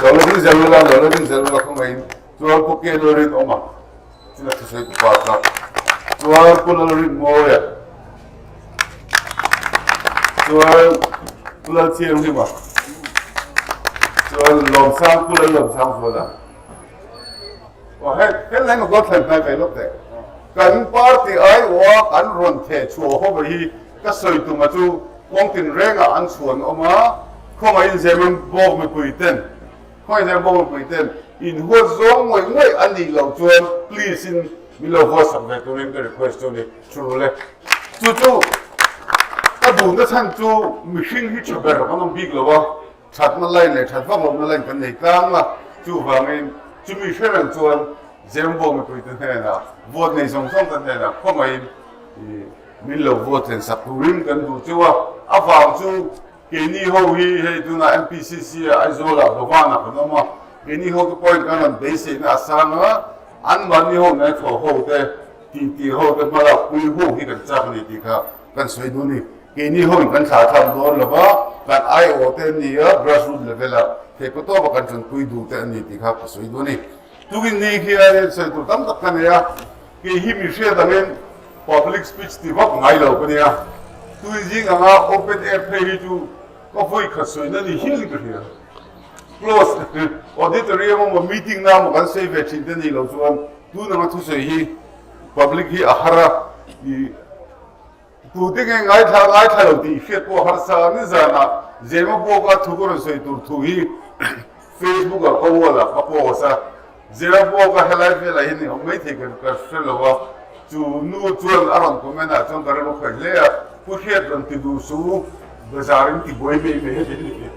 Lo la ding zel ila, lo la ding zel ila khawngaihin. Chuan Pu Ke Lalrin awm a, china thusawi tu pa kha. Chuan Pu Lalrinmawia. Chuan Pu Lalthianghlim-a. Chuan Lawmsang, Pu Lalnuamsangzuala. Kan party aiawha kan rawn theh chhuah ho hi ka sawi tuma chu kawng tinrengah an chhuan awm a, khawngaihin Zeman bawk mipui ten, khawngaihin Zeman bawk mipui ten inhuat zawng ngawih ngawih a nih loh chuan please in min lo huatsak ve turin ka request chu a ni. Chul e. Chu chu ka duhna chhan chu mihring hi tha ber kan awm bik lo a. Thatna line leh that vak lohna line kan nei tlang a, chuvangin chumi hre reng chuan Zembo mipuite hnenah vote nei zawng zawng te hnenah khawngaihin min lo vote thlen sak turin kan duh cheu a, a vang chu keini ho hi hei tunah MPCC ah Aizawlah Bhavan ah kan awm a, keini ho te pawhin kan rawn beiseihna a sang a, anmahni ho nen thawh ho te titi ho te hmalak pui ho hi kan chak a ni tih kha kan sawi duh a ni. Keini ho in kan thlah thlak dawn lo va, kan aiawh te an ni a, grass root level ah theih paw tawp a kan tanpui duh te an ni tih kha ka sawi duh a ni. Tukin ni hian sawi tur tam tak ka nei a, kei hi mi hriat angin public speech ti vak ngai lo ka nia. Tui zing anga open air phei hi chu ka vawi khat sawina ni hial in ka hria. Close auditorium emaw meeting na emaw kan sawi ve thin te nih loh chuan tun anga thusawi hi public hi a har a, ih. Tute nge ngaithla ngaithla lo tih hriat pawh harsa a ni zanah Zema Buaka thu ka rawn sawi tur thu hi Facebook ah ka wall ah ka post a, Zema Buaka helai velah hian i awm maithei ka ka hre lo a, chu nu chuan a rawn comment ah chuan ka rilru khawih hle a, Pu Hriat rawn ti duh suh u, bazar in ti buai mai mai a ni.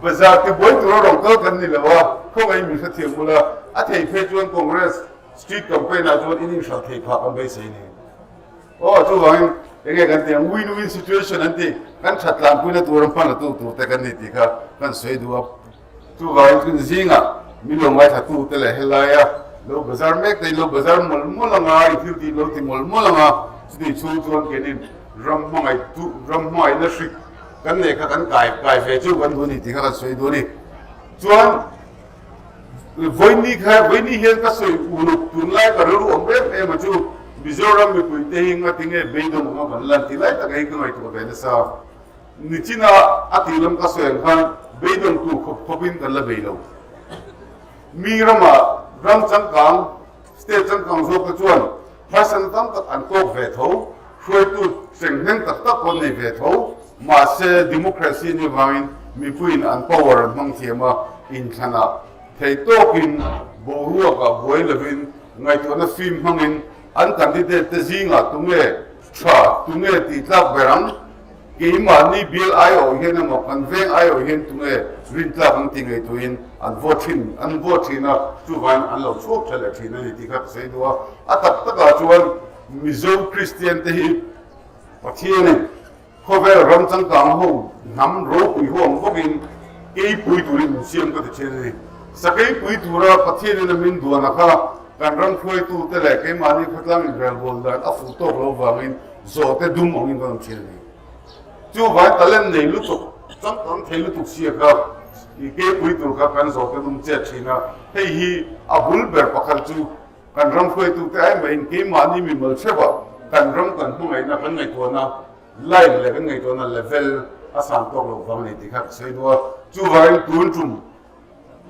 Bazar ti buai tura rawn kal kan ni lo a, khawngaih min hrethiam ula, a thei phei chuan Congress street campaign ah chuan in inhralh thei phah kan beisei a ni. Aw chuvangin enge kan tih ang win-win situation an tih kan that tlanpuina tur a hman la tu tur te kan ni tih kha kan sawi duh a, chuvangin chun zingah min lo ngaithla tu te leh helaia lo bazar mek te in lo bazar mawlh mawlh anga i thil tih lo ti mawlh mawlh anga chutih chhung chuan kenin ram hmangaih tu ram hmangaihna hrik kan neih kha kan kai kai ve chu kan duh a ni tih kha kan sawi duh a ni chuan Vawiini kha vawiini hian ka sawi uluk tunlai ka rilru awm em em a chu Mizoram mipui te hi ngatinge beidawng anga kan lan tih lai taka hi ka ngaihtuah ve nasa. Nichina a tih lam ka sawi ang khan beidawng tur khawp khawpin kan la bei lo. Mi ramah ram changkang, state changkang zawk te chuan harsatna tam tak an tawk ve tho, hruaitu chenghneng tak tak pawh an nei ve tho. Mahse, democracy ni vangin mipuiin an power an hmang thiam a, inthlanah. Thei tawkin boruakah buai lovin ngaihtuahna fim hmangin an candidate te zingah tunge tha, tunge tih tlak ber ang? Keimahni bial aiawh hian emaw kan veng aiawh hian tunge rintlak ang tih ngaihtuahin an vote thin, an vote thin a, chuvangin an lo chhuak tha leh thin a ni tih kha ka sawi duh a. A tak takah chuan Mizo Kristian te hi Pathianin Khawvel ram changkang ho hnam ropui ho ang bawkin keipui turin min siam ka ti thin a ni. Sakeipui tura Pathianin a min duana kha kan ram hruaitute leh keimahni khawtlang inrelbawl dan a fuh tawk lo vangin zawhte dum angin kan awm thin a ni. Chuvangin talent nei lutuk, changkang thei lutuk sia kha i keipui tur kha kan zawhte dum chet thin a. Hei hi a bul ber pakhat chu Kan ram hruaitute ai maiin keimahni mimal theuhah kan ram kan hmangaihna kan ngaihtuahna line leh kan ngaihtuahna level a sang tawk loh vang a ni tih kha ka sawi duh a. Chuvangin tun tum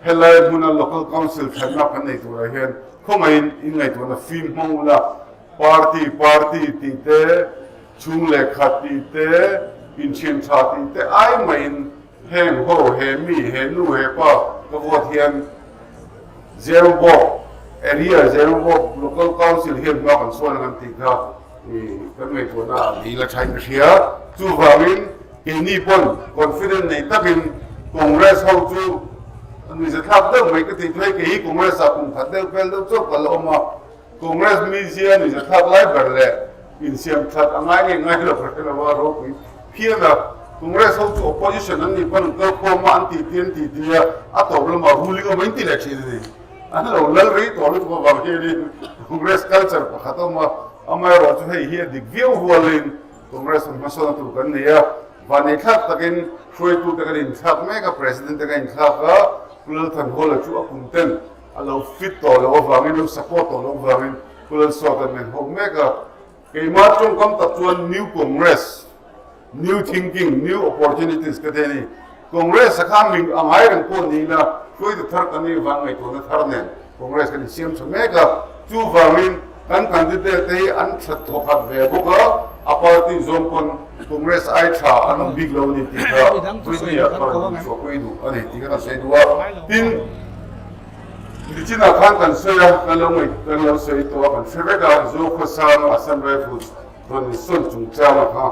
helai hmuna Local Council thlenna kan nei turah hian khawngaihin in ngaihtuahna fim hmang ula, party party tih te, chhung leh khat tih te, inthian tha tih te ai maiin Heng ho, he mi, he nu, he pa ka vote hian Zerobawk area, Zerobawk Local Council hian hma kan sawn ang an tih kha kan ngaihtuahna ah ni la thain ka hria. Chuvangin keini pawn confident nei takin Congress ho chu nuihzathlak deuh mai ka tih phei, kei hi Congress ah kum khat deuh vel deuh chauh ka la awm a, Congress mizia nuihzathlak lai ber leh insiam that a ngai nge ngai lo ka hre lo a, ropui phian a. Congress ho chu opposition an nih pawn an kal khawm a, an tih ti an tih ti a, a tawp lamah ruling awm in ti leh thin a ni. An lo lal rei tawh lutuk avang hianin Congress culture pakhat a awm a, amaherawhchu hei hi a dik viau hualin Congress an hmasawn a tur kan nei a, vaneithlak takin hruaitute kan inthlak mek a, President te kan inthlak a, Pu Lalthanhawla chu a kum ten A lo fit tawh loh avangin, lo support tawh loh avangin Pu Lalsawta nen ho mek a. Keimah tawngkam tak chuan New Congress, New Thinking, New Opportunities ka ti a ni. Congress a kha ming a ngai reng pawh ni ila, hruaitu thar kan nih vang ngaihtuahna thar nen Congress kan insiam tha mek a. Chuvangin kan candidate te hi an tha thawkhat ve bawk a, a party zawng pawn Congress ai tha an awm bik lo a ni tih kha Vawinia ka rawn inchhuahpui duh a ni tih kha ka sawi duh a. Tin, Nichinah khan kan sawi a, kan lo ngaih, kan lo sawi tawh a, kan hre vek a, Zokhawsang Assam Rifles rawn insawn chungchanga kha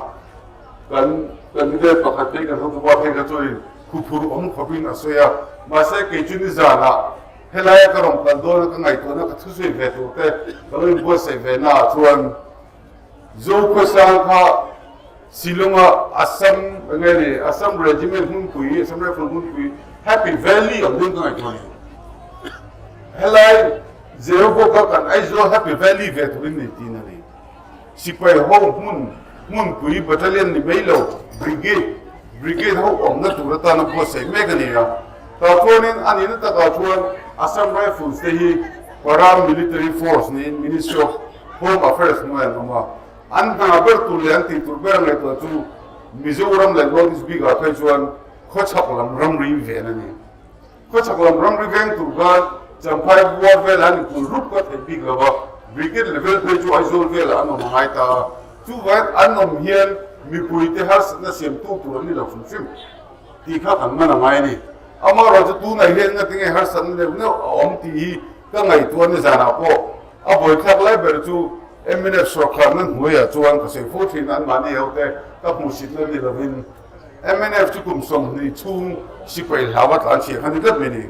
kan candidate pakhat phei kan hotupa phei kha chuanin huphurh awm khawpin a sawi a, mahse kei chu nizanah helaia ka rawn kal dawn a, ka ngaihtuahna ka thusawi ve tur te ka lo inbuatsaih ve naah chuan Zokhawsang kha Shillong-a Assam eng nge ni Assam Regiment hmunpui, Assam Rifle hmunpui Happy Valley ang hian ka ngaihtuah a ni. Helai Zero kha kan Aizawl Happy Valley ve turin nei tin a ni. Sipai ho hmun hmunpui battalion ni mai lo brigade brigade ho awmna tur atana buatsaih mek a ni a. Tah chuanin a nihna takah chuan Assam Rifles te hi para military force niin Ministry of Home Affairs hnuaiah an awm a. An hna ber tur leh an tih tur ber ngaihtuah chu Mizoram leh North East bikah phei chuan khawchhak lam ramri ven a ni. Khawchhak lam ramri veng tur khan Champhai Buar velah an inkul rup ka theih bik lo a, Brigade level phei chu Aizawl velah an awm a ngai ta a. Chuvangin an awm hian mipuite harsatna siamtu tur an ni lo hrim hrim tih kha kan man a ngai a ni. Amaherawhchu tunah hian ngatinge harsatna neuh neuh a awm tih hi ka ngaihtuah nizanah pawh a buaithlak lai ber chu Mnf sawrkharna hnuaiah chuan ka sawi fo thin an mahni ho te ka hmuhsitna ni lovin mnf chu kum 20 chhung sipai hlau a tlan chhiah kha ni tlat mai ni.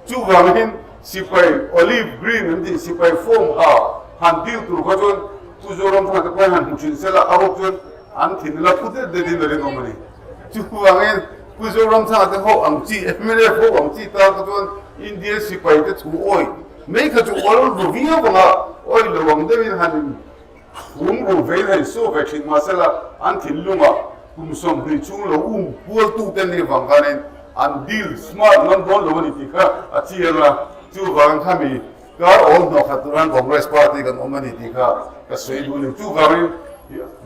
Chuvangin sipai olive green an tih sipai form ha han dil tur kha chuan Pu Zoramthanga te pawhin han hmu thin sela a rawk chuan an thin la phu det det in a rinawm a ni. Chuvangin Pu Zoramthanga te ho ang chi mnf ho ang chi tan kha chuan Indian sipai te thu awih Mei kha chu awl ru viau ang a, awi lo ang deuhin han in hum ru vein han insuak ve thin mahsela an thinlungah kum 20 chhung lo um kualtu te nih avang khanin an deal smart ngam dawn lo a ni tih kha a chiang a, chuvangin khami kar awl hnawh khat tur hian Congress party kan awm a ni tih kha ka sawi duh a ni. Chuvangin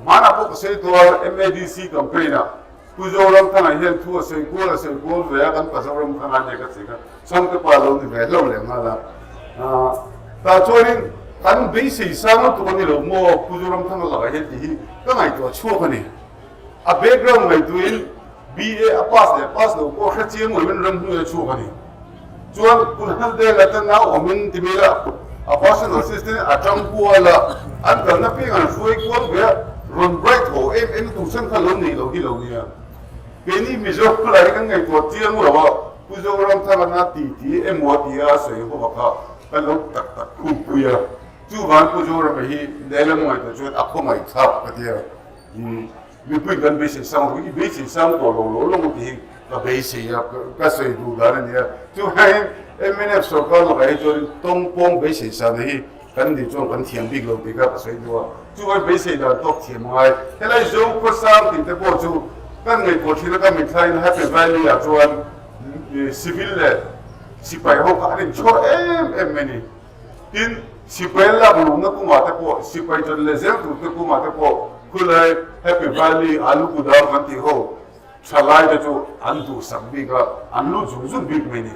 hmanah pawh ka sawi tawh a, MADC campaign-ah Pu Zoramthanga hian thu a sawi kual a sawi kual ve a, kan pa Zoramthanga nia ka chik a, Chhangte pa lo ni ve hlauh leh nghal a. Tah chuanin kan beisei sang lutuk a ni lo maw Pu Zoramthanga lakah hian tih hi ka ngaihtuah chhuak a ni. A background ngaihtuahin BA a pass leh pass lo pawh hre chiang loin ramhnuai a chhuak a ni. Chuan Pu Hnamdela te nau awmin ti mai la, a personal assistant a tang kual a, an kalna piang an hruai kual ve a, rawn bright ho em em tur chhan kha lo nei lo hi lo nia. Keini Mizo lai hi kan ngaihtuah chiang lo a, Pu Zoramthangana ti ti emaw a ti a, a sawi ho a kha kan lo tak tak khupui a. Chuvang Pu Zorama hi lehlam ngaihtuah chuan a khawngaihthlak ka ti a. Mipui kan beisei sang ru, i beisei sang tawh lo lo lawng tih hi ka beisei a, ka sawi duh dan a ni a. Chuvangin mnf sorkar lakah hi chuan tawngpawng beisei sana hi kan nih chuan kan thiam bik lo tih kha ka sawi duh a. Chuvangin beisei dan tawk thiam a ngai. Helai Zo khawsang tih te pawh chu kan ngaihtuah thin a, ka mithlain Happy Valley ah chuan civil leh sipai ho kha an inchhawr em em mai a ni. Tin, sipai lak luhna kawngah te pawh, sipai ṭan leh zel turte kawngah te pawh khulai Happy Valley alu kudam kan tih ho ṭhalai te chu an duhsak bik a, an lut zung zung bik mai ni.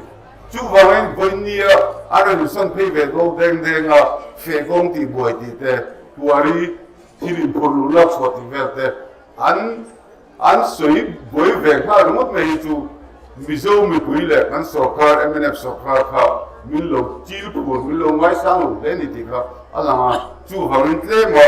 Chuvangin vawinia a rawn insawn phei ve ko deng deng a, feh kawng tih buai tih te, kuari thil inphur luh lak chhuah tih vel te an An sawi buai ve nghal ringawt mai hi chu Mizo mipui leh kan sorkar mnf sorkar kha min lo chil phur, min lo ngaisang lo hle ni tih kha a lang a. Chuvangin tlema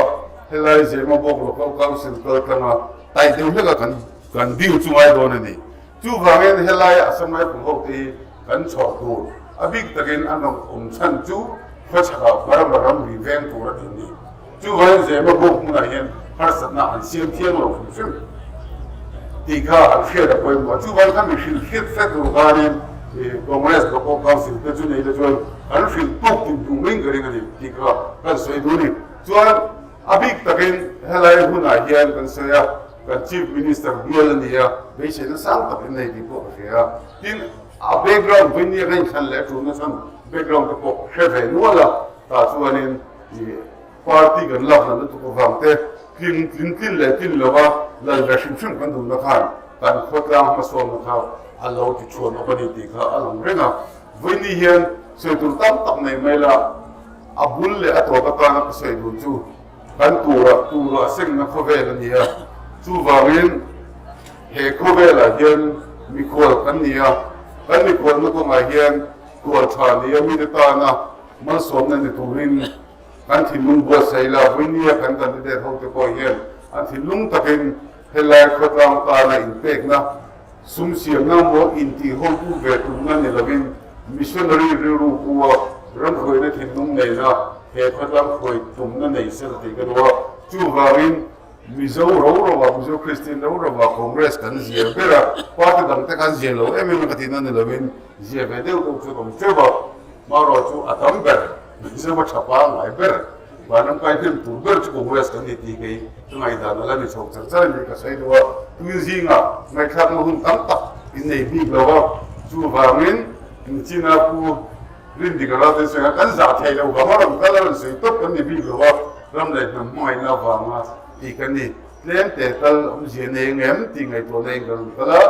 helai Zemabawk Local Council kal tlanga taih deuh hleka kan kan deal chu ngai dawn a ni. Chuvangin helai Assam Rifle ho te hi kan chhawr tur a bik takin an rawn awm chhan chu khawchhakah Burma ramri veng tur a tih ni. Chuvangin Zemabawk hmunah hian harsatna an siam thiang lo hrim hrim tih kha an hriat a pawimawh a. Chuvangin kha mi hrilh hriat fek tur khanin Congress Local Council te chu nei te chuan an hrilh tawk tih duh mai ka ring a ni tih kha kan sawi duh a ni. Chuan a bik takin helai hunah hian kan sawi a, kan Chief Minister bial a ni a, beiseina sang tak in nei tih pawh ka hria a. Tin, a background vawinia ka inthlan leh a tulna chhan background te pawh hre ve nual a, tah chuanin I party kan lak hlan lutuk avang te tling tlin tlin leh tlin lova lal ve hrim hrim kan duhna khan kan khawtlang hmasawnna kha a lo ti chhuan awk a ni tih kha a lang reng a. Vawiini hian sawi tur tam tak nei mai la, a bul leh a tawp atana ka sawi duh chu kan tura tura sengna khawvel a ni a, chuvangin he khawvelah hian mikhual kan ni a, kan mikhualna kawngah hian khual tha ni a mite tana Malsawmna ni turin kan thinlung buatsaih la, Vawinia kan candidate hote pawh hian an thinlung takin helai khawtlang tana inpekna, sum siamna maw intih hotu ve tumna ni lovin missionary rilru pu a ramhruaina thinlung nena he khawtlang hruai tumna nei sela tih ka duh a. Chuvangin Mizo ro ro ah, Mizo Kristian ro ro ah Congress kan zia ber a, party dangte kan zia lo em em a ka tihna ni lovin zia ve deuh deuh chu an awm teuh a. Hmarawh chu a tam ber, Mizoram a tha pangngai ber, vanram kai hnem tur ber chu Congress kan ni tih kei ka ngaihdan a la ni chho char char a ni ka sawi duh a. Tuin zingah ngaihthlakna hun tam tak in nei bik lo a, chuvangin China pu Rindika Ralten sawi kha kan zah thei lo vang a rawn kal a rawn sawi tawp kan ni bik lo a, ram leh hnam hmangaihna avanga tih kan ni. Tlem te tal awmzia nei angem tih ngaihtuahna in ka rawn kal a,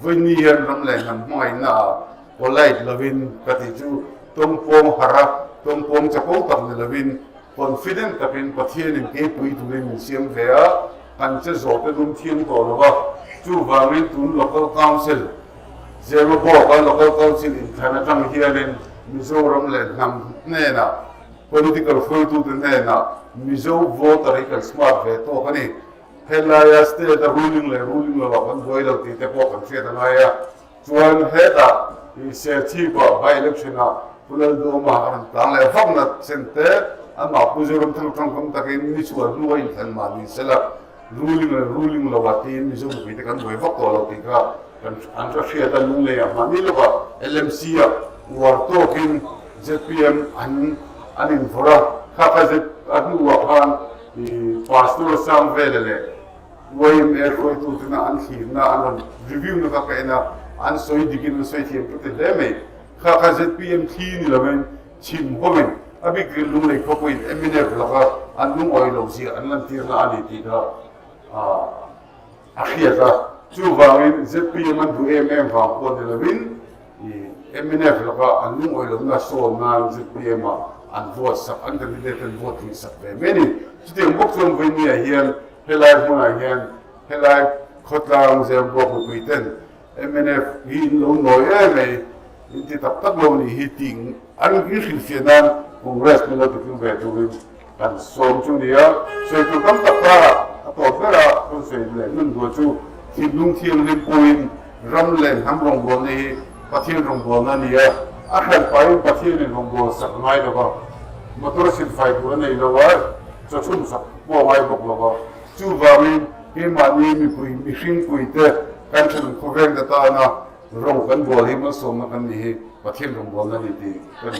vawiini hian ram leh hnam hmangaihna ah Polite lovin ka tih chu tawngpawng harh a, tawngpawng chapo tak ni lovin confident takin Pathianin keipui turin min siam ve a, kan che zawh te dum thiam tawh lo va, chuvangin tun Local Council, Zemabawk-a Local Council inthlan atang hianin Mizoram leh hnam hnenah, political hruaitute hnenah Mizo voter hi kan smart ve tawk a ni. Helaia state-a ruling leh ruling lovah kan buai lo tih te pawh kan hriat a ngai a. Chuan hetah i Serchhip-ah by election-ah Pu Lalduhawma a rawn tlang leh vak na chen te, amah Pu Zoramthang tangkam takin ni chhuah hnu a inthlan mah ni sela, ruling leh ruling lo ah tiin Mizo mipui te kan buai vak tawh lo tih kha kan an hre hriat a, Lunglei ah mahni lawkah LMC ah uar tawkin zpm an an invawrh a, kha kha Z a hnuah khan i Pastor Sangvela leh YMA hruaitutena an thlirna an rawn review na kha ka en a, an sawi dikin an sawi thiam ka ti hle mai. Kha kha zpm thli ni lovin chhim hawmin a bik rin lunglei khawpuiin mnf laka an lungawi lo zia an lantirna a ni tih kha a hriat a. Chuvangin zpm an duh em em vang pawh ni lovin mnf laka an lungawi lohna sawn nan zpm ah an vote sak, an candidate an vote tling sak ve mai a ni. Chutiang bawk chuan Vawinia hian Helai hmunah hian helai khawtlang Zembuak mipui ten mnf hi in lo nawi em mai. In ti tak tak lo nih hi tih an inhrilhfiah nan Congress min lo titlung ve turin kan sawm chu nia. Sawi tur tam tak karah a tawp bera kan sawi leh nun duah chu thinlung thianghlim puiin ram leh hnam rawngbawlna hi Pathian rawngbawlna a ni a, a hran pahin Pathianin rawngbâwl sak ngai lo va, motor silfai tur a nei lo a, chawchhum sak pawh a ngai bawk lo va. Chuvangin keimahni mipui mihringpuite kan thenawm khawveng te tana rawng kan bawl hi malsawmna kan nih hi Pathian rawngbawlna a ni tih kan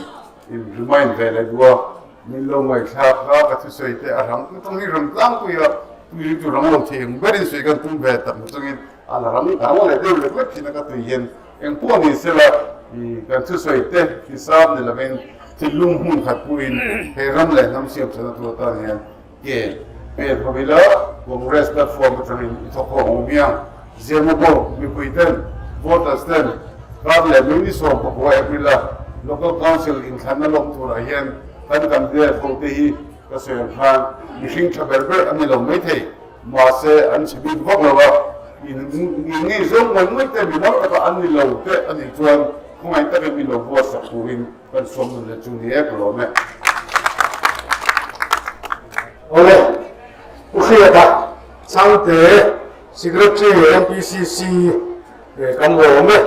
in remind ve leh duh a. Min lo ngaihthlak kha ka thusawi te a rang tawng hi rang tlangpui a, tui hi chu rang lo thei ang berin sawi kan tum ve tak chungin a la rang rang leh deuh lek lek thin a ka tui hian eng pawh ni sela i kan thusawi te hisap ni lovin thinlung hmun khat puhin hei ram leh hnam siam chhana tur atan hian Ke pen ho ila Congress platform atangin i thawk ho ang miang. Zemabawk mipui ten voters ten kar leh mai ni 19 April a Local Council inthlanna lawk turah hian kan candidate ho te hi ka sawi ang khan mihring tha ber ber an ni lo maithei mahse an chhe bik vak lo a, in ngei zawng ngawih ngawih te mi lam takah an ni lo te a nih chuan khawngaih takin mi lo vote sak turin Kan sawm nun leh chu ni e ka lawm e. Awle, Pu Hriata Changte, Secretary MPCC kan lawm e.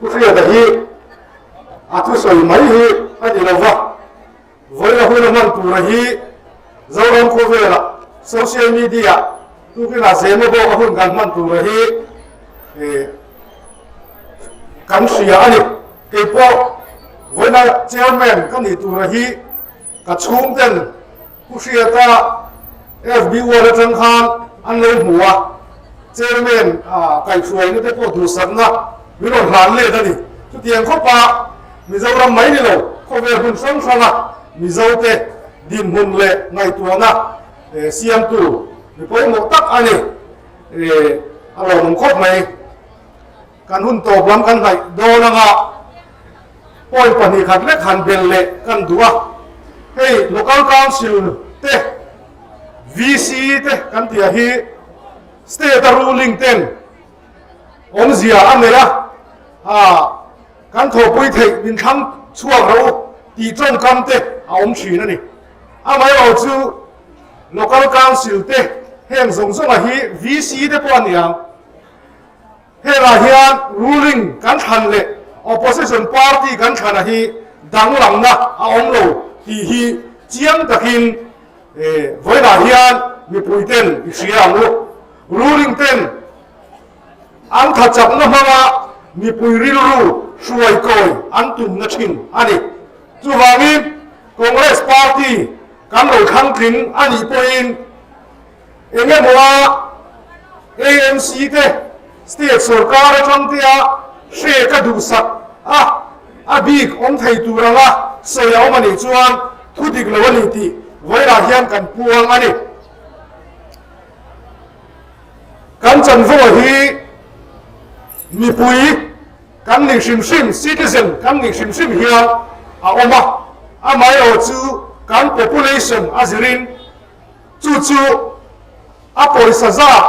Pu Hriata hi a thusawi mai hi a ni lova, Vawiina hun a hman tura hi Zoram khawvela social media tukinah zema bawk a hun kan hman tura hi kan hria a ni. Kei pawh vawiina chairman ka nih tura hi ka chhungten Pu Hriata FB wall atang khan an lo hmu a, chairman kaihhruaina te pawh duhsakna min rawn hlan let a ni. Chutiang khawpa Mizoram mai ni lo, khawvel hmun hrang hranga Mizote dinhmun leh ngaihtuahna siamtu mi pawimawh tak a ni. A lawmawm khawp mai. Kan hun tawp lam kan hnaih dawn anga point 2 khat lek han bel leh kan duh a. Hei Local Council te, VC te kan tih ah hi State a ruling ten awmzia a nei a, kan thawhpui theih min thlang chhuak rawh u tih tawngkam te a awm thin a ni. Amaherawhchu chu Local Council te heng zawng zawng ah hi VC te pawh a ni ang. Hengah hian ruling kan thlan leh opposition party kan thlana hi danglamna a awm lo tih hi chiang takin vawiinah hian mipui ten i hria ang u. Ruling ten an tha chakna hmanga mipui rilru hruai kawi an tumna thin a ni. Chuvangin Congress party kan lo thlang tling a nih pawhin, Eng emaw a AMC te state sorkar atang te a hre ka duhsak a, a bik awm thei tur anga sawi a awm a nih chuan thu dik lo a ni tih vawilah hian kan puang a ni. Kan chanvo hi mipui kan nih hrim hrim, citizen kan nih hrim hrim hian a awm a, amaherawh chu kan population a zirin Chu chu a pawisa zat,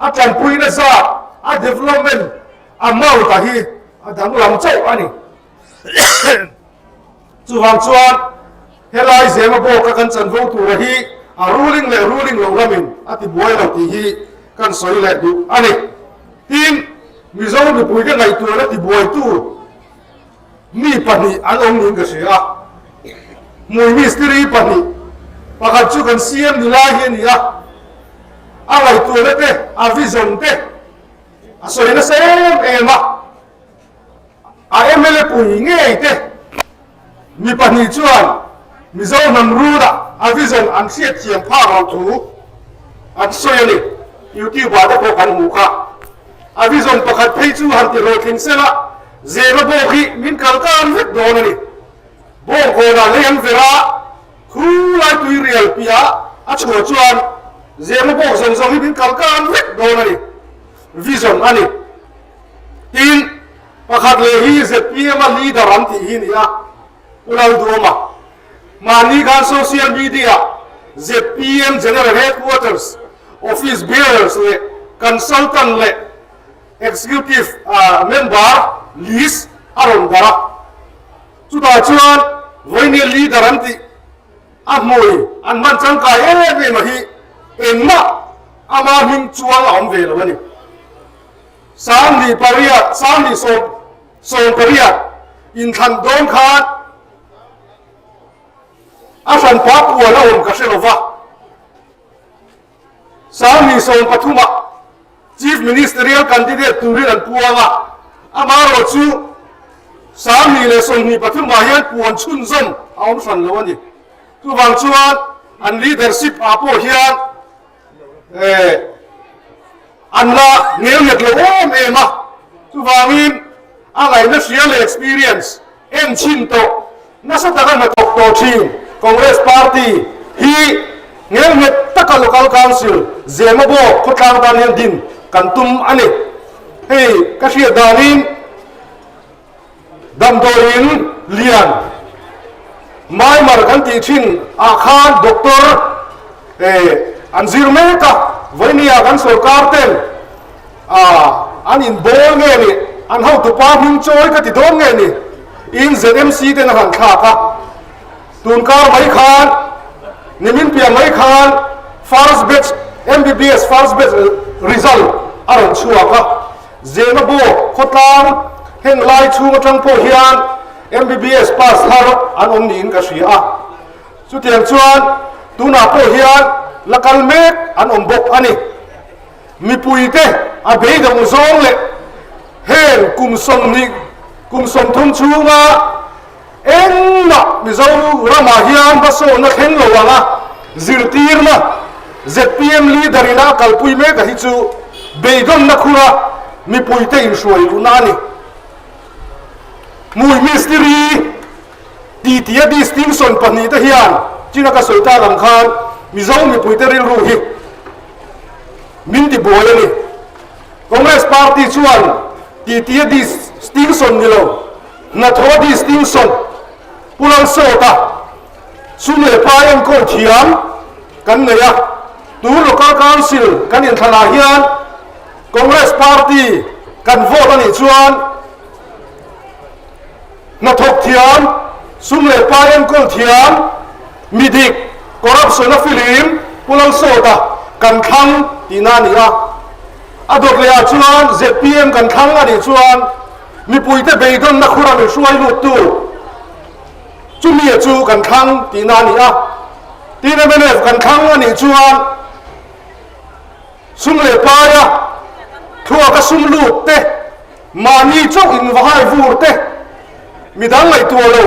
a tanpuina zat, a development amount ah hi a danglam chauh a ni. Chuvang chuan helai Zema bawka kan chanvo tura hi a ruling leh ruling loh lamin a ti buai lo tih hi kan sawi leh duh a ni. Tin, Mizo mipuite ngaihtuahna ti buaitu Mi pahnih an awm niin ka hria a, hmui mistiri pahnih, pakhat chu kan CM ni lai hi a ni a, a ngaihtuahna te, a vision te a sawi nasa em em a, a mla pui ngei te mi pahnih chuan Mizo hnam runa a vision an hriatthiam phak loh thu an sawi a ni. YouTube ah te pawh kan hmuh kha. A vision pakhat phei chu han ti hlawhtling sela, Zema bawk hi min kal tan vek dawn a ni. Bawngkawnah lei an ver a, khu lai tui rial piah a chhuah chuan Zema bawk zawng zawng hi min kal tan vek dawn a ni. Vision a ni. Tin, pakhat leh hi ZPM a leader an tih hi ni a, Pu Lalduama. Mahni khan social media zpm General Headquarters Office Bearers leh Consultant leh Executive Member list. A rawn darh a. Chutah chuan vawinia leader an tih a hmui an hman changkai em em a hi engmah ama hming chuang a awm ve lo a ni. 18 10 18 inthlan dawn khan a hranpa puan a awm ka hre lo va. 2013 ah Chief Ministerial Candidate turin an puang a, amaherawh chu 2023 ah hian puan chhunzawm a awm hran lo a ni. Chuvang chuan an leadership ah pawh hian an la ngelnghet lo em em a, chuvangin a ngaihna hria leh experience en chhin tawh nasa taka hnathawk tawh thin Congress Party hi ngelnghet taka Local Council Zemabawk khawtlang tan hian din kan tum a ni. Hei ka hriat danin damdawiin lian Maimar kan tih thin ah khan Doctor an zir mek a, vawinia kan sorkar ten an inbawl nge ni, an hotupa hming chawi ka ti dawn nge ni in ZMC ten a han thlak a, tunkar mai khan nimin piah mai khan first batch MBBS first batch result a rawn chhuak a, Zemabawk khawtlang heng lai chhung atang pawh hian MBBS pass thar an awm niin ka hria a, chutiang chuan tunah pawh hian la kal mek an awm bawk a ni. Mipuite a beidawng zawng leh heng kum 20 kum 30 chhunga engmah Mizo ramah hian hmasawnna thleng lo anga zirtirna zpm leader ina a kalpui mek a hi chu beidawnna khura mipuite inhruai luhna a ni. Hmui mistiri titi a distinction pahnihte hian china ka sawi tak ang khan Mizo mipuite rilru hi Min ti buai a ni. Congress party chuan titi a distinction ni lo, hnathawh a distinction Pu Lalsawta sum leh pai enkawl thiam kan nei a. Tun Local Council kan inthlanah hian Congress party kan vote a nih chuan Hnathawk thiam, sum leh pai enkawl thiam, mi dik, corruption a filim Pu Lalsawta kan thlang tihna a ni a. A dawt leh ah chuan zpm kan thlang a nih chuan mipuite beidawnna khura min hruai luttu chumi chu kan thlang tihna a ni a. Tin mnf kan thlang a nih chuan sum leh paia thluaka sum lut te, Mahni chauh in va hai vur te, midang ngaihtuah lo,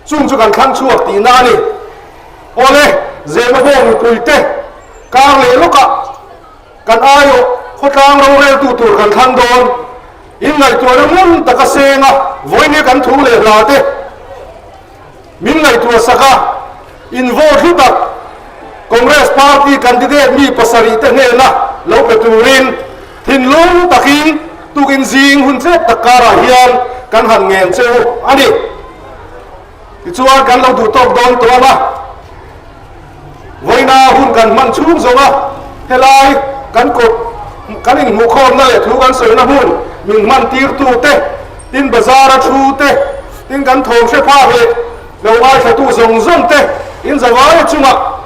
chung chu kan thlang chhuak tihna a ni. Awle, Zema bawng mipui te, kar leh lawkah kan aiawh khawtlang roreltu tur kan thlang dawn. In ngaihtuahna ngun taka seng a, vawinia kan thu leh hla te min ngaihtuah sak a, in vote hlu tak Congress party candidate mi pasarih te hnena lo pe turin Thinlung takin tukin zing hun chet tak karah hian kan han ngen che u a ni. Tichuan kan lo duh tawk dawn tawh ang a, vawiina hun kan hman chhung zawng a, helai kan kawt kan inhmuhkhawmna leh thu kan sawina hmun min hman tirtu te, tin bazar a thu te, tin kan thawm hre phak leh lo ngaithlatu zawng zawng te in zavai chungah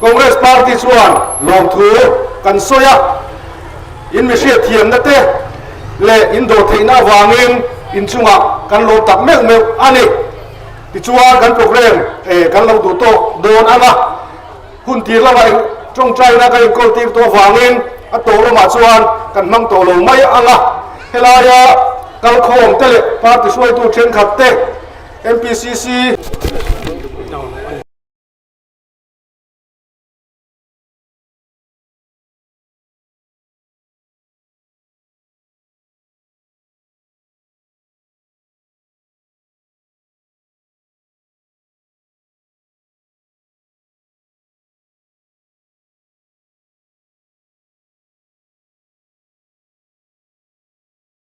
Congress party chuan lawmthu kan sawi a, in mi hriatthiamna te leh in dawhtheihna avangin in chungah kan lawm tak meuh meuh a ni. Tichuan kan program kan lo duh tawk dawn ang a, hun tir lamah eng tawngtaina kan inkawl tir tawh avangin a tawh lamah chuan kan hmang tawh lo mai ang a, helaia kalkhawm te leh party hruaitu thenkhat te, MPCC.